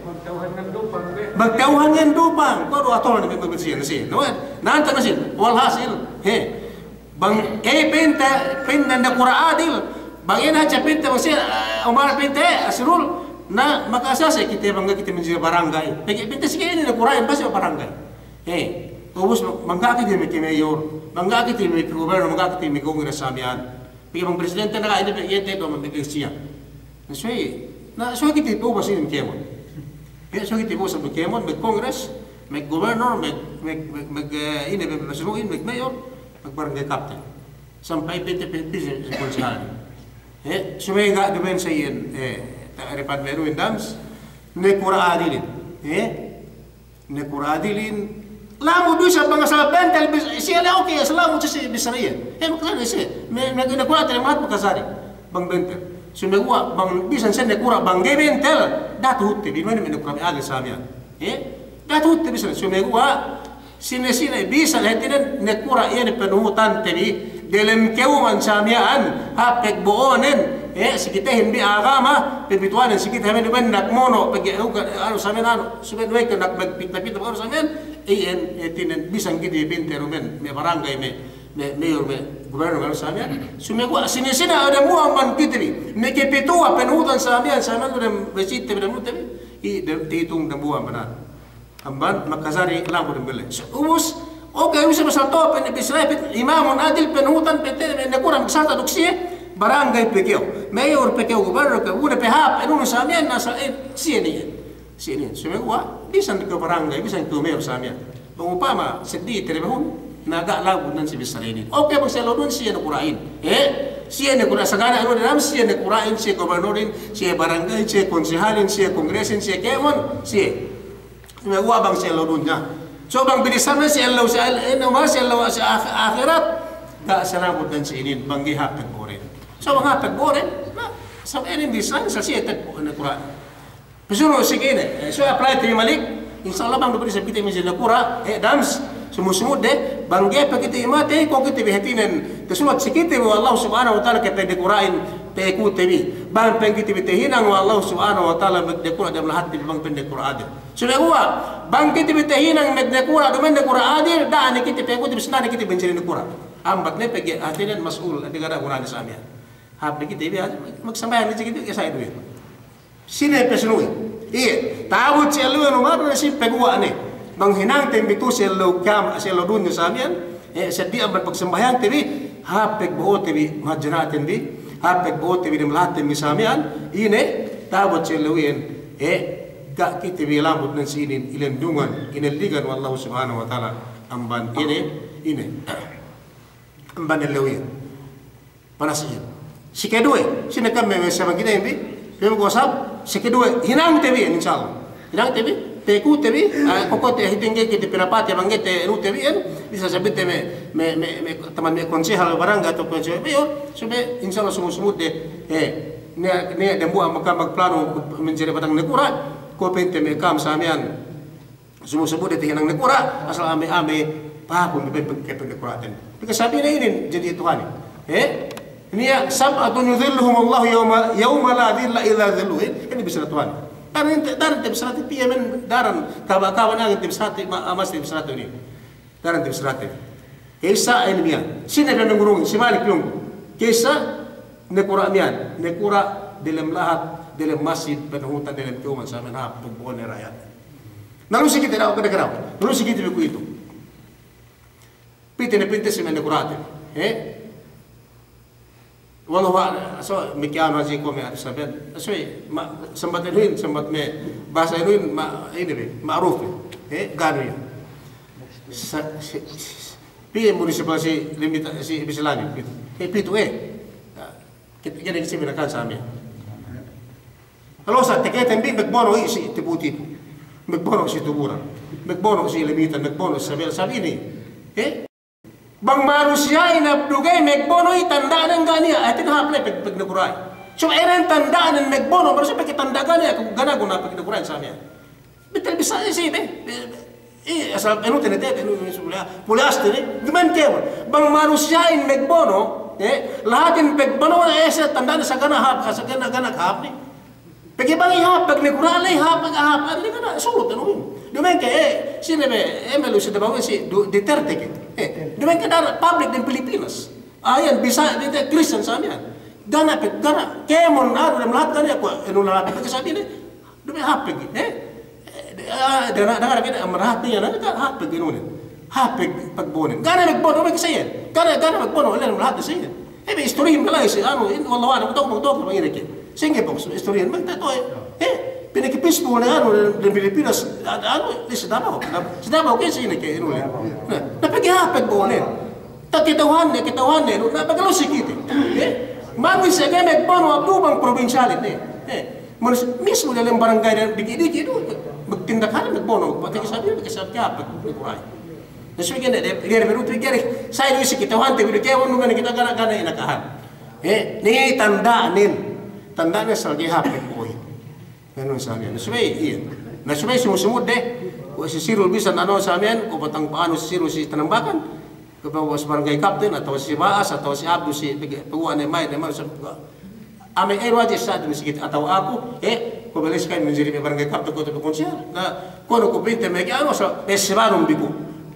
Magta'uhan ngan dupang. Kuwe' du aturan ne, me', me', siye, siye. No, eh, nanta' ne siye. Walhasil, he. Bang, eh, pinte, pinte ne kura' adil. Bang ine hadja pinte, bang siye, eh, Umar pinte, eh, Asrul. Na, maka'ase' kite bang kite manjari barangay. Pegge' pinte si kite inin ne kura' in, pasti barangay. Eh, ubus mangga'i kite meke mayor, mangga'i kite meke gubernur, mangga'i kite meke kongres sa' miya'an. Pegge' bang presidente na ga' ine pegge' te do meke siya. Na suwe, na suwe kite ubus inin kēmon. Eh, suwe kite ubus inin kēmon, meke kongres, meke gubernur, meke, meke, meke, meke, eh, ine, meke, meke, meke mayor, meke barangay kapten. Sampay pinte, pinte, pinte, pinte, konsehal. Eh, suwe ga' duma'in sa' iyan, eh, ta'ripin me' ruwin dams, ne kura' adilin. Eh, Ne kura' adilin, lamud du isab bang asal bentel bis-, siye le oke, asal lamud siye bissara iyan. He, makasari siye. Me', me', ne kura' te le mahat makasari. Bang bentel. Sumeguwa' bang bisan siye ne kura' bang ga'i bentel, da'a tuhutte bi, mane me' ne kura' bi adil sa' miya'an. He? Da'a tuhutte bi sa'. Sumeguwa' sine-sine bisan hātinen ne kura' iyan panuhutante bi, delem kēmonan sa' miya'an, hāp pagbo'onen, eh, si kitehin bi agama, pabituwanen si kite, hāp duma'in nak mono', pegge' uga, anu, sa' miya'an, anu, subey duwe ke nak magpitna-pitna, anu, sa' miya'an, iyan, eh, hātinen, bisan kite bi pinte duma'in, me' barangay, me', me', mayor, me' gubernur, anu, sa' miya'an, sumeguwa', sine-sine, anu, dambuwa' amban kite bi, me' kapituwa', panuhutan sa' miya'an, sa' miya'an, dem, me' site bi, dem, te bi, i, dem, itung dambuwa' amban. Amban makajari lagu dem bele. So, ubus, oke, ubus pasal to, pa'inne bissara, pa'inne imamun adil, panuhutan, pa'inne, pa'inne kura' magsata duk siye, barangay pe kew, mayor pe kew, gubernur pe kew, bu ne pe hāp, anu sa' miya'an, na sa', eh, siye ne iyan. Siye ne iyan. Sumeguwa', bisan kew barangay, bisan kew mayor sa' miya'an. Bang upama, seddi, telebehun, na ga' lagu nan si bissara inin. Oke, bang siye lodun, siye ne kura'in. Eh, siye ne kura', sagana anu dem, siye ne kura'in, siye gubernurin, siye barangay, siye konsehalin, siye kongresin, siye kēmon, siye. Sumeguwa' bang si ellew dunya. So bang binissāne si ellew, si el-, ine, si ellew, si akh-, ahirat. Ga' siye lamud nan si inin, bang ga'i hāp pagbo'oren. So bang hāp pagbo'oren, na, sa' inin bissā, sa' siye tagbo'o ne kura'. Pasunu' si kine, eh, so apply te bi malik, insya Allah bang du pa'in isab kite manjari ne kura', eh, dams, sumu-sumudde, bang ga'i pe kite matey, ko' kite bi hātinen, tasulat si kite bi we' Allah Subhanahu wa Ta'ala ke pa'in ne kura'in, pekute bi. Bang pa'in kite bi tahinang we' Allah Subhanahu wa Ta'ala, me' ne kura' dem lahatte bi bang pa'in ne kura' adil. Sumeguwa', bang kite bi tahinang me' ne kura', duma'in ne kura' adil, da'a ne kite pekute bi, sinduwe ne kite manjari ne kura'. Ambat ne pegge' hātinen mas'ul, hāti ga' niya' gunane sa' miya'an. Hāp ne kite bi, magsambahayang ne kite bi, ke sa' iduwe. Sine pe sinuwi. Iye, ta'abut si ellew iyan, umabut ne si peguwa' ne. Bang hinangte bi tu'u si ellew kiyam-, si ellew dunya sa' miya'an, eh, seddi amban pagsambahayangte bi, hāp pagbo'ote bi, mahadje na'ten bi, hāp pagbo'ote bi dem lahatten bi sa' miya'an, ine, ta'abut si ellew iyan, eh, ga' kite bi lamud nan si inin, ilendungan, inelligan we' Allahu Subhanahu wa Ta'ala, amban ine, ine, amban ellew iyan. Panas iyan. Si keduwe, sine kam me', me' sabab kite bi, me' ko' sab, si keduwe, hinangte bi, insya Allah. Hinangte bi, pekute bi, ah, ko' kite hitingge kite pinapate bang ga'i te enute bi, en, bisa sabite me', me', me', me' taman me' konsehal barangay atawa konsehal, bi, yo, subey, insya Allah sumu-sumudde, eh, ne, ne, dambuwa' maka magplanu manjari batang ne kura', ko' pa'inte me' kam sa' miya'an, sumu-sumudde tahinang ne kura', asal ame-ame, pahāpun bi pa'in, pa'in ne kura'ten. Pegge' sabab ine inin, jadi Tuhanin. He? Niya' sab'atun yudhilluhumullahu yawma, yawma la dhilla illa dhilluh. Inin bissara Tuhan. Daran inin, daran inin bissara, piye men daran, kaba', kaba' ne inin bissara, ma-, amas bissara inin. Daran bissara. Ka'issa inin miya'an. Sine pe mangurungin, si Malik piyungku. Ka'issa, nakura' miya'an, nakura' delem lahat, delem masjid, panuhutan, delem ka'uman, sa' miya'an hāp, pagbo'one ra'yat. Na lu si kite daw, kada karaw. Na lu si kite bi kuwe'itu. Pite ne pinte si me' nakura'te. He? Wallahu a'lam, so, me' kiyanu haji ko' me' atu saben. So, ma-, sambat inuhin, sambat me' bahasa inuhin, ma-, ine be, ma'ruf be. He? Ga' anu iyan. Sa-, si, si, si, piye municipal si limita, si Bisilani, pitu. He, pitu, eh. Kit-, kite ne si me' nakan sa me'. Halo sa' takite bi magbono' i' si Tipu-Tipu. Magbono' si Tuburan. Magbono' si Limitan, magbono' si Sabel, sabab inin. Eh? Bang manusiya'in abdu ga'i magbono' i' tanda'nen ga' niya', hātinen hāp le pag-, pagnakura'in. Subey inin tanda'nen magbono', baru subey tanda' ga' niya', ga' niya' guna pagnakura'in sa miya'an. Betul bisa isi be. I, asal anu tene te, anu, anu, puli, puli aste ne. Duma'in kēmon. Bang manusiya'in magbono', eh, lahatin pagbono', eh, sa tanda'ne sa ga' niya' hāp, sa ga' niya', ga' niya' hāp ne. Pegge' bang i' hāp, pag nakura' le hāp, pag hāp, anu, ga' niya' surut, anu. Duma'in ke, eh, sine be, eh, me' lu si Davao si, du-, Duterte ke. Eh, duma'in ke daran public dem Pilipinas. Ah, iyan bisa, Christian sa miya'an. Ga' niya' pe, ga' niya', kēmon, anu, dem lahat ga' niya' kuwe', anu, lahat, pegge' sabine. Duma'in hāp pegge', eh? Eh, de-, ah, dana-, dana-, dana-, amra hāp iyan, hāp pegge' inunin. Hāp pegge' pagbo'onen. Ga' niya' magbono', duma'in ke sa iyan. Ga' niya', ga' niya' magbono', lahat sa iyan. Eh, be istorihin bala' si, anu, in, wallahu a'lam, tau, tau, tau, ine ke. Sa'ingge pok istorihin, magtato'e. Eh, pinaki peaceful ne, anu, dem Pilipinas, anu, di si Davao, si Davao ke, sa'ingge ke, inunin. Na, na pegge' hāp pagbo'onen. Takata'uhanne, kata'uhanne, na pagkalu si kite. Eh? Mangis sa ga'i magbono' abdu bang probinsyalin, eh. Eh, manus-, mismu dalem barangay diki'-diki' du, magtindak hadja magbono', pati isab iye, pati isab kiyapag, magkuray. Na subey ga'i ne, ga'i ne, ga'i ne, sa iye du si kata'uhante bi du, kēmon duma'in kite ga' niya', ga' niya' inakahan. Eh, ni tanda'nen, tanda'nen asal ga'i hāp magbo'ohin. Anu sa miya'an. Na subey, iye. Na subey sumu-sumudde, kuwe' si Sirul bisan anu sa miya'an, kuwe' batang pa'anu si Sirul si Tanambakan, kuwe' ba'as barangay captain, atawa si Ba'as, atawa si Abdu si pegge', paguwa' ne ma'in, ne ma'in, sa-, ame' eru hadja si Sa'ad misikit, atawa aku, eh, kuwe' bele si ka'in manjari me' barangay captain, kuwe' tu konsehal. Na, kuwe' nu ku pinte me' anu, sa, pese banun bi ku.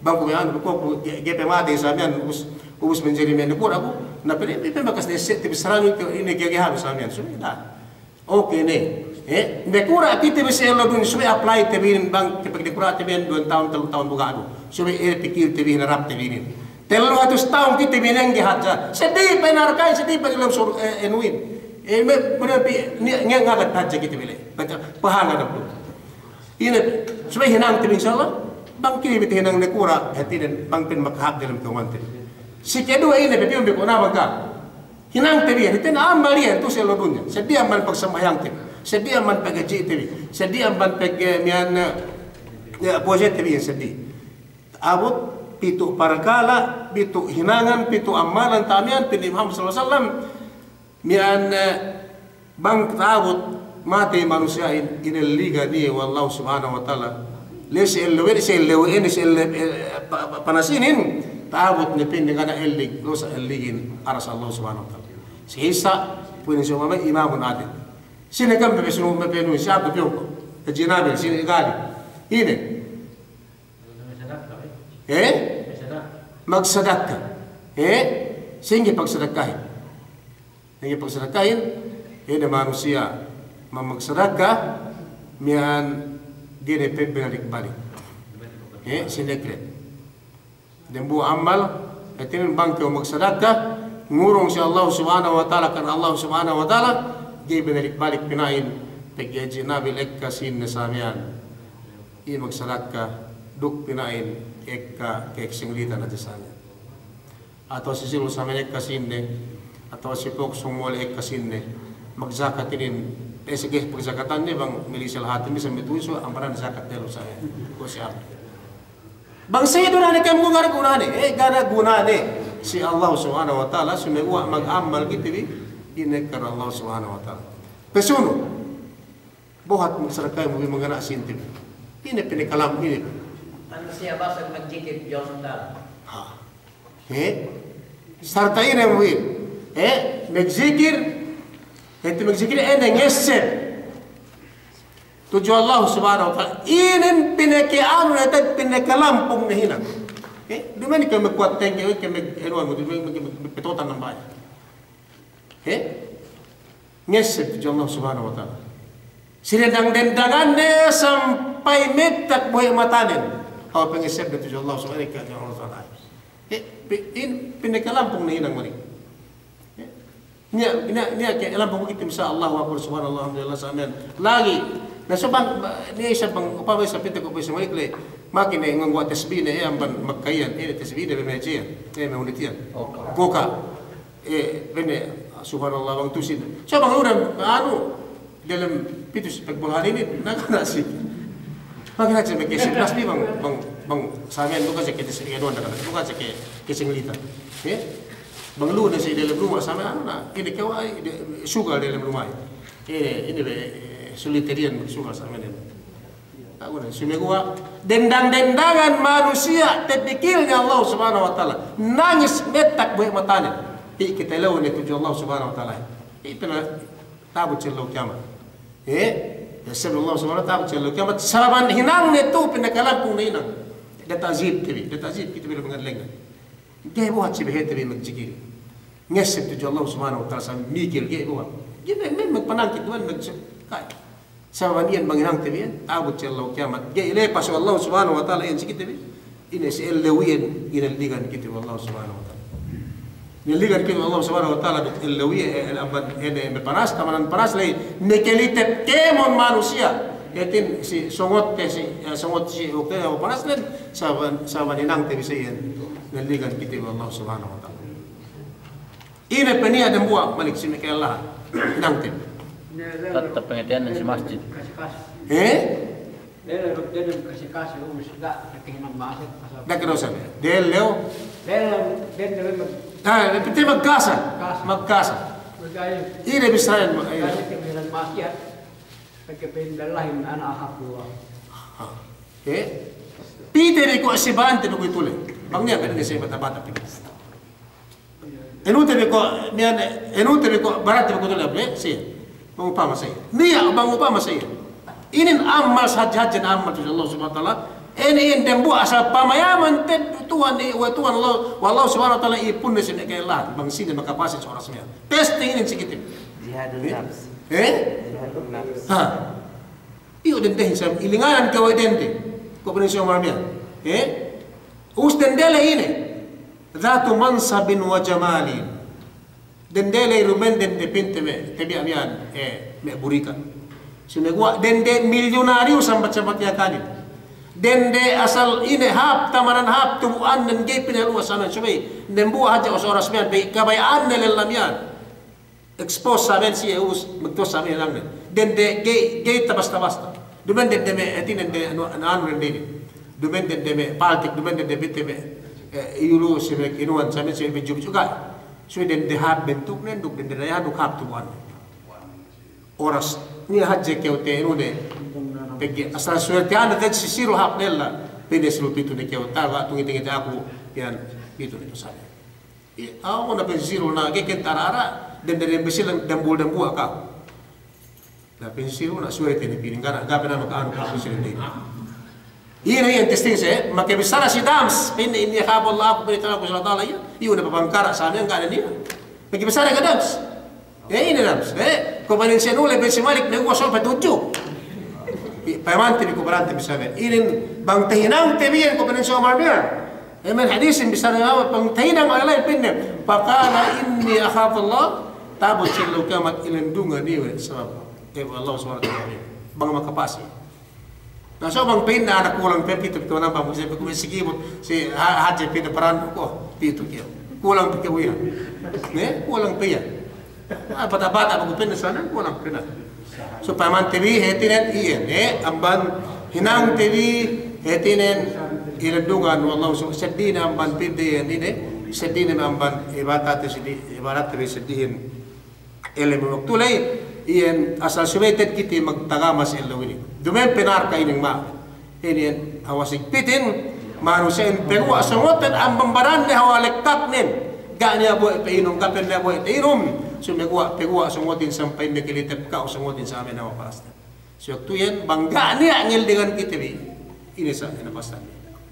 Bang ku me' anu, bi ku, ku, ga'i, ga'i pe matey sa miya'an, ubus, ubus manjari me' nakura' ku. Na, pede, pede, bakas ne se', te bi saranu, ine, ga'i, ga'i hanu sa miya'an. Subey, na. Oke ne. Eh, nakura' kite bi si ellew dunya, subey apply te bi inin bang, kapag nakura'te bi inin duwe tahun, tellu tahun bu ga' du. Subey, eh, pikilte bi inin, harapte bi inin. Tellu hatus tahun kite bi inin ga'i hadja. Seddili pe narka'in, seddili pe lem sur-, eh, anuhin. Eh, me', me' pi-, ni-, nge-, ngagat hadja kite bi le. Baca, pahala dap du. Ine, subey hinangte bi, insya Allah. Bang kite bi tahinang nakura', hātinen, bang pa'in makahāp dalem ka'umante bi. Si kaduwe ine, pe piyun bi ku na bang ka. Hinangte bi iyan, hātinen ammal iyan tu'u si ellew dunya. Seddili amban pagsambahayangte bi. Seddili amban paggadji'te bi. Seddili amban pag-, eh, miya'an, eh, puwasete bi iyan seddili. Ta'abut pitu' parkala', pitu' hinangan, pitu' ammalan, tamiyan, pa'in Nabi Muhammad sallallahu alaihi wasallam, miya'an, eh, bang ta'abut matey manusiya'in, inelligan iye we' Allahu Subhanahu wa Ta'ala. La'i si ellew, si ellew, si ellew, eh, pa-, pa-, panas inin, ta'abut ne pa'in ga' niya' ellig, lusa elligin aras Allah Subhanahu wa Ta'ala. Si Isa, puwin si umama imamun adil. Sine kam pe sunu me' penu, si Abdu piyoko. Haji Nabil, sine gali. Ine. Eh? Magsadakka. Eh? Sa'ingge pagsadakkahin? Sa'ingge pagsadakkahin? Ine manusiya' ma-, magsadakka miya'an ga'i ne pe binalik-balik. Eh, si nekret. Dembuwa' ammal, hātinen bang kew magsadakka, ngurung si Allah Subhanahu wa Ta'ala, karna Allah Subhanahu wa Ta'ala, ga'i binalik-balik pina'in, pegge' Haji Nabil ekka sīnne sa miya'an. Iye magsadakka, duk pina'in, ekka, kek singlitan hadja sa miya'an. Atawa si Sirul sa miya'an ekka sīnne, atawa si Poksong mole' ekka sīnne, magjakat inin, eh, sige pagjakatanne bang milis lahatin bisan me' tuwi su, ambaran jakat delu sa miya'an, kuwe' si Abdu. Bang sa iye du ne kēmon ga' niya' gunane, eh, ga' niya' gunane. Si Allah Subhanahu wa Ta'ala, sumeguwa' magammal kite bi, ine karna Allah Subhanahu wa Ta'ala. Pasunu'. Buhat magsadakka mu bi mangana' sīnte bi. Ine pinakalam ine. Anu siya basa magjikil, Diyos Ta'ala. Ha. Eh? Sarta' ine mu bi. Eh, magjikil, hāti magjikil, eh, ine ngesseb tudju Allah Subhanahu wa Ta'ala. Inin pinakaanu ne te'ed, pinakalampung ne hinang. Eh, duma'in ke magkuwat tengge, ke mag-, anu, mag-, mag-, mag-, magpetotan nambaya. Eh? Ngesseb tudju Allah Subhanahu wa Ta'ala. Sinedang-dendanganne sampay mettak bohe' matanen. Hawal pangessebne tudju Allah Subhanahu wa Ta'ala. Eh, pi-, in-, pinakalampung ne hinang mari. Eh? Niya', niya', niya' ke lampung kite, masya Allah, Allahu Akbar, subhanallah, alhamdulillah, samiyan. Lagi', na so bang, niya' isab bang, upama isab pite ko' bisa malik le, makin ne ngangguwa' tasbihne, eh, amban magka'iyan, eh, tasbihne be meciyan, eh, me' unit iyan. Oka. Goka. Eh, benne, subhanallah, bang tusin. So bang lu dem, anu, delem pitu si pagbulhan inin, na, na si. Bang, na si, me' kesseb, nas bi bang, bang, bang, samiyan, bukan si kesseb, eh, duwan, bukan si ke-, kesseb lita. Eh? Bang lu ne si delem luma', samiyan, anu, na, ine kew, ai, de-, sugal delem luma'. Eh, ine be, eh, sulit iyan, sugal samiyan inin. Aku ne, sumeguwa', dendang-dendangan manusiya' tapikilne Allah Subhanahu wa Ta'ala. Nangis mettak bohe' matane. Iye kite lawan ne tudju Allah Subhanahu wa Ta'ala. Iye pina ta'abut si ellew kiyamat. Eh? Ta'abut si ellew kiyamat. Sabab hinangne tu pinakalampung ne hinang. Diyata' ajib kite bi, diyata' ajib kite bi, lu mangadlengngan. Ga'i buhat si behe te bi magjikil. Ngesseb tudju Allah Subhanahu wa Ta'ala sa' mikil, ga'i buhat. Ga'i me', me' magpanangkit duwan magjikil. Ga'i. Sabab iyan bang hinang te bi iyan, ta'abut si ellew kiyamat. Ga'i lepas we' Allah Subhanahu wa Ta'ala iyan si kite bi. Ine si ellew iyan, inelligan kite we' Allah Subhanahu wa Ta'ala. Inelligan kite we' Allah Subhanahu wa Ta'ala, duk ellew iyan, eh, amban, ine, me' panas, tamanan panas ley, makalite kēmon manusiya'. Hātinen si songot te, si, eh, songot si, waktu iyan panas ley, Sabab, sabab hinang te bi sa iyan, nelligan kite we' Allah Subhanahu wa Ta'ala. Ine pe niya' dembuwa' malik si me' ke'ellahan hinang te bi. Tattap pangateyan si masjid. Eh? Da'a ke dosa. Dellew. Ah, pite magkasa. Magkasa. Ine bissarahin, ine. Pegge' pa'in dallahin ana akhafullah. Ha. Eh? Pī te bi ko' si bante bi kuwe'itu le. Bang niya' pa'in si bata'-bata' pī. Enu te bi ko' niya', enu te bi ko' barante bi kuwe'itu le, si. Bang upama si. Niya' bang upama si. Inin amal, sahadje-hadje ne amal tudju Allah Subhanahu wa Ta'ala. Inin dembuwa' asal pamayaman te Tuhan, we' Tuhan Allah, we' Allah Subhanahu wa Ta'ala ipun ne si me' ke'ellahan. Bang sine makapase si oras miya'an. Testing inin si kite. Jihadun nafs. Eh? Jihadun nafs. Ha. Iyu' dendehin sa, ilinganan kew we' dende. Ko' pa'in si Umar miya'an. Eh? Ubus dende le ine. Dhatu mansabin wa jamalin. Dende le duma'in dende pinte me', tabiya' miya'an, eh, me' burika. Sumeguwa' dende milyunariyu sambat-sambat Yakan inin. Dende asal ine hāp, tamanan hāp, tubu'annen ga'i pinaluwas amen. Subey, dembuwa' hadja oras miya'an, pe kabaya'anne lella miya'an. Expose sa amen siye, ubus magtuwas sa amen hinangne. Dende ga'i, ga'i tabasta-basta. Duma'in dende me', hātinen dende anu, anu dende inin. Duma'in dende me' paltik, duma'in dende pinte me', eh, iyu lu si me' kinuwan, sa amen si me' bidju-bidju ga'i. Subey dende hāp bentuknen, duk dende dayahan, duk hāp tubu'annen. Oras niya' hadje kew te anu ne, pegge' asal suwertehan ne te si siru hāp lella, pa'in si lu pitu ne kew, taga' tu ngite-ngite aku, iyan pitu ne tu sa. Iye, aw, na pensiru na, ga'i kenta ara-ara, dende, dende besilan dambul-dambuwa' ka. Na pensiru na suwerte ne pinin, ga' na, ga' pe na maka anu ka pensiru ne. Iye ne, iye testing se, makabissara si Dams, pa'in, inni akhafu Allah, aku pa'in talaku Allah Ta'ala, iye, iye ne papangkara' sa ne, ga' ne niya'. Makabissara ka Dams. Eh, ine Dams, eh, ko' pa'in si anu le, pa'in si Malik, ne guwa' so' patudju. Payamante bi ko' barante bi sa ne. Inin bang tahinang te bi iyan ko' pa'in si Umar miya'an. Eh, me' hadisin bissara ne, bang tahinang la'i pa'inne. Faqala inni akhafu Allah, ta'abut si ellew kiyamat ilindungan iye we' sabab, eh, Allah Subhanahu wa Ta'ala. Bang makapase. Na so bang pa'inne anak kulang pe pitu, pitu nambah, si, si kibut, si ha-, hadje pa'inne paran ko', pitu kiyo. Kulang pe kiyo iyan. Ne, kulang pe iyan. Ah, bata'-bata' bagu pa'inne sa ne, kulang pe na. So payamante bi, hātinen, iye, ne, amban hinangte bi, hātinen, ilindungan we' Allah, so, seddili ne amban pa'inte iyan ine, seddili ne amban ibadatte, seddili, ibadatte bi seddihin. Ellew waktu ley, iyan asal subey te'ed kite magtagama si ellew inin. Duma'in pe narka' inin ma. Inin hawal sigpitin, manusiya'in paguwa' songotten amban badanne hawal lekkaknen. Ga' niya' bohe' pa'inum, ga' pe niya' bohe' ta'inum. Sumeguwa', peguwa' songotin sampay ne kilitep ka'u songotin sa' me' nawa parasne. Suwaktu iyan, bang ga' niya' ngeldingan kite bi. Ine sa', ine pasal.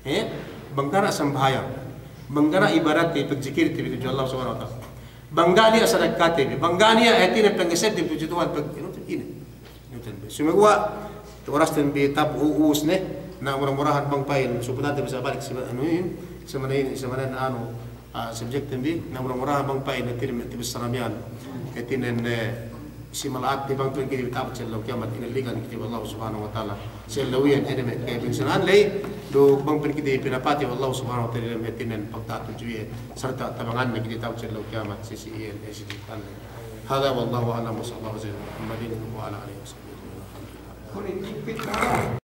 He? Bang ga' niya' sambahayang. Bang ga' niya' ibadat te bi, pagjikil te bi tudju Allah Subhanahu wa Ta'ala. Bang ga' niya' sadakate bi. Bang ga' niya' hātinen pangesebte bi tudju Tuhan, pag-, inu, ine. Inu ten bi. Sumeguwa', orasten bi tap u-, ubus ne. Na mura-murahan bang pa'in, suputante bi sa' balik si ma-, anu in, si mana in, si mana in anu, ah, subjekten bi, na mura-murahan bang pa'in, hātinen me' te bi saramiyan. Hātinen, eh, si mala'at te bang pa'in kite bi ta'abut si ellew kiyamat, inelikan kite bi Allah Subhanahu wa Ta'ala. Si ellew iyan, ine me' kapinsananne, duk bang pa'in kite bi pinapatey Allah Subhanahu wa Ta'ala, hātinen pagta'at tudju iye, sarta' tabanganne kite ta'abut si ellew kiyamat, si, si iyan, eh, si Tuhan. هذا والله أعلم وصلى الله على سيدنا محمد وعلى آله وصحبه أجمعين. الحمد لله.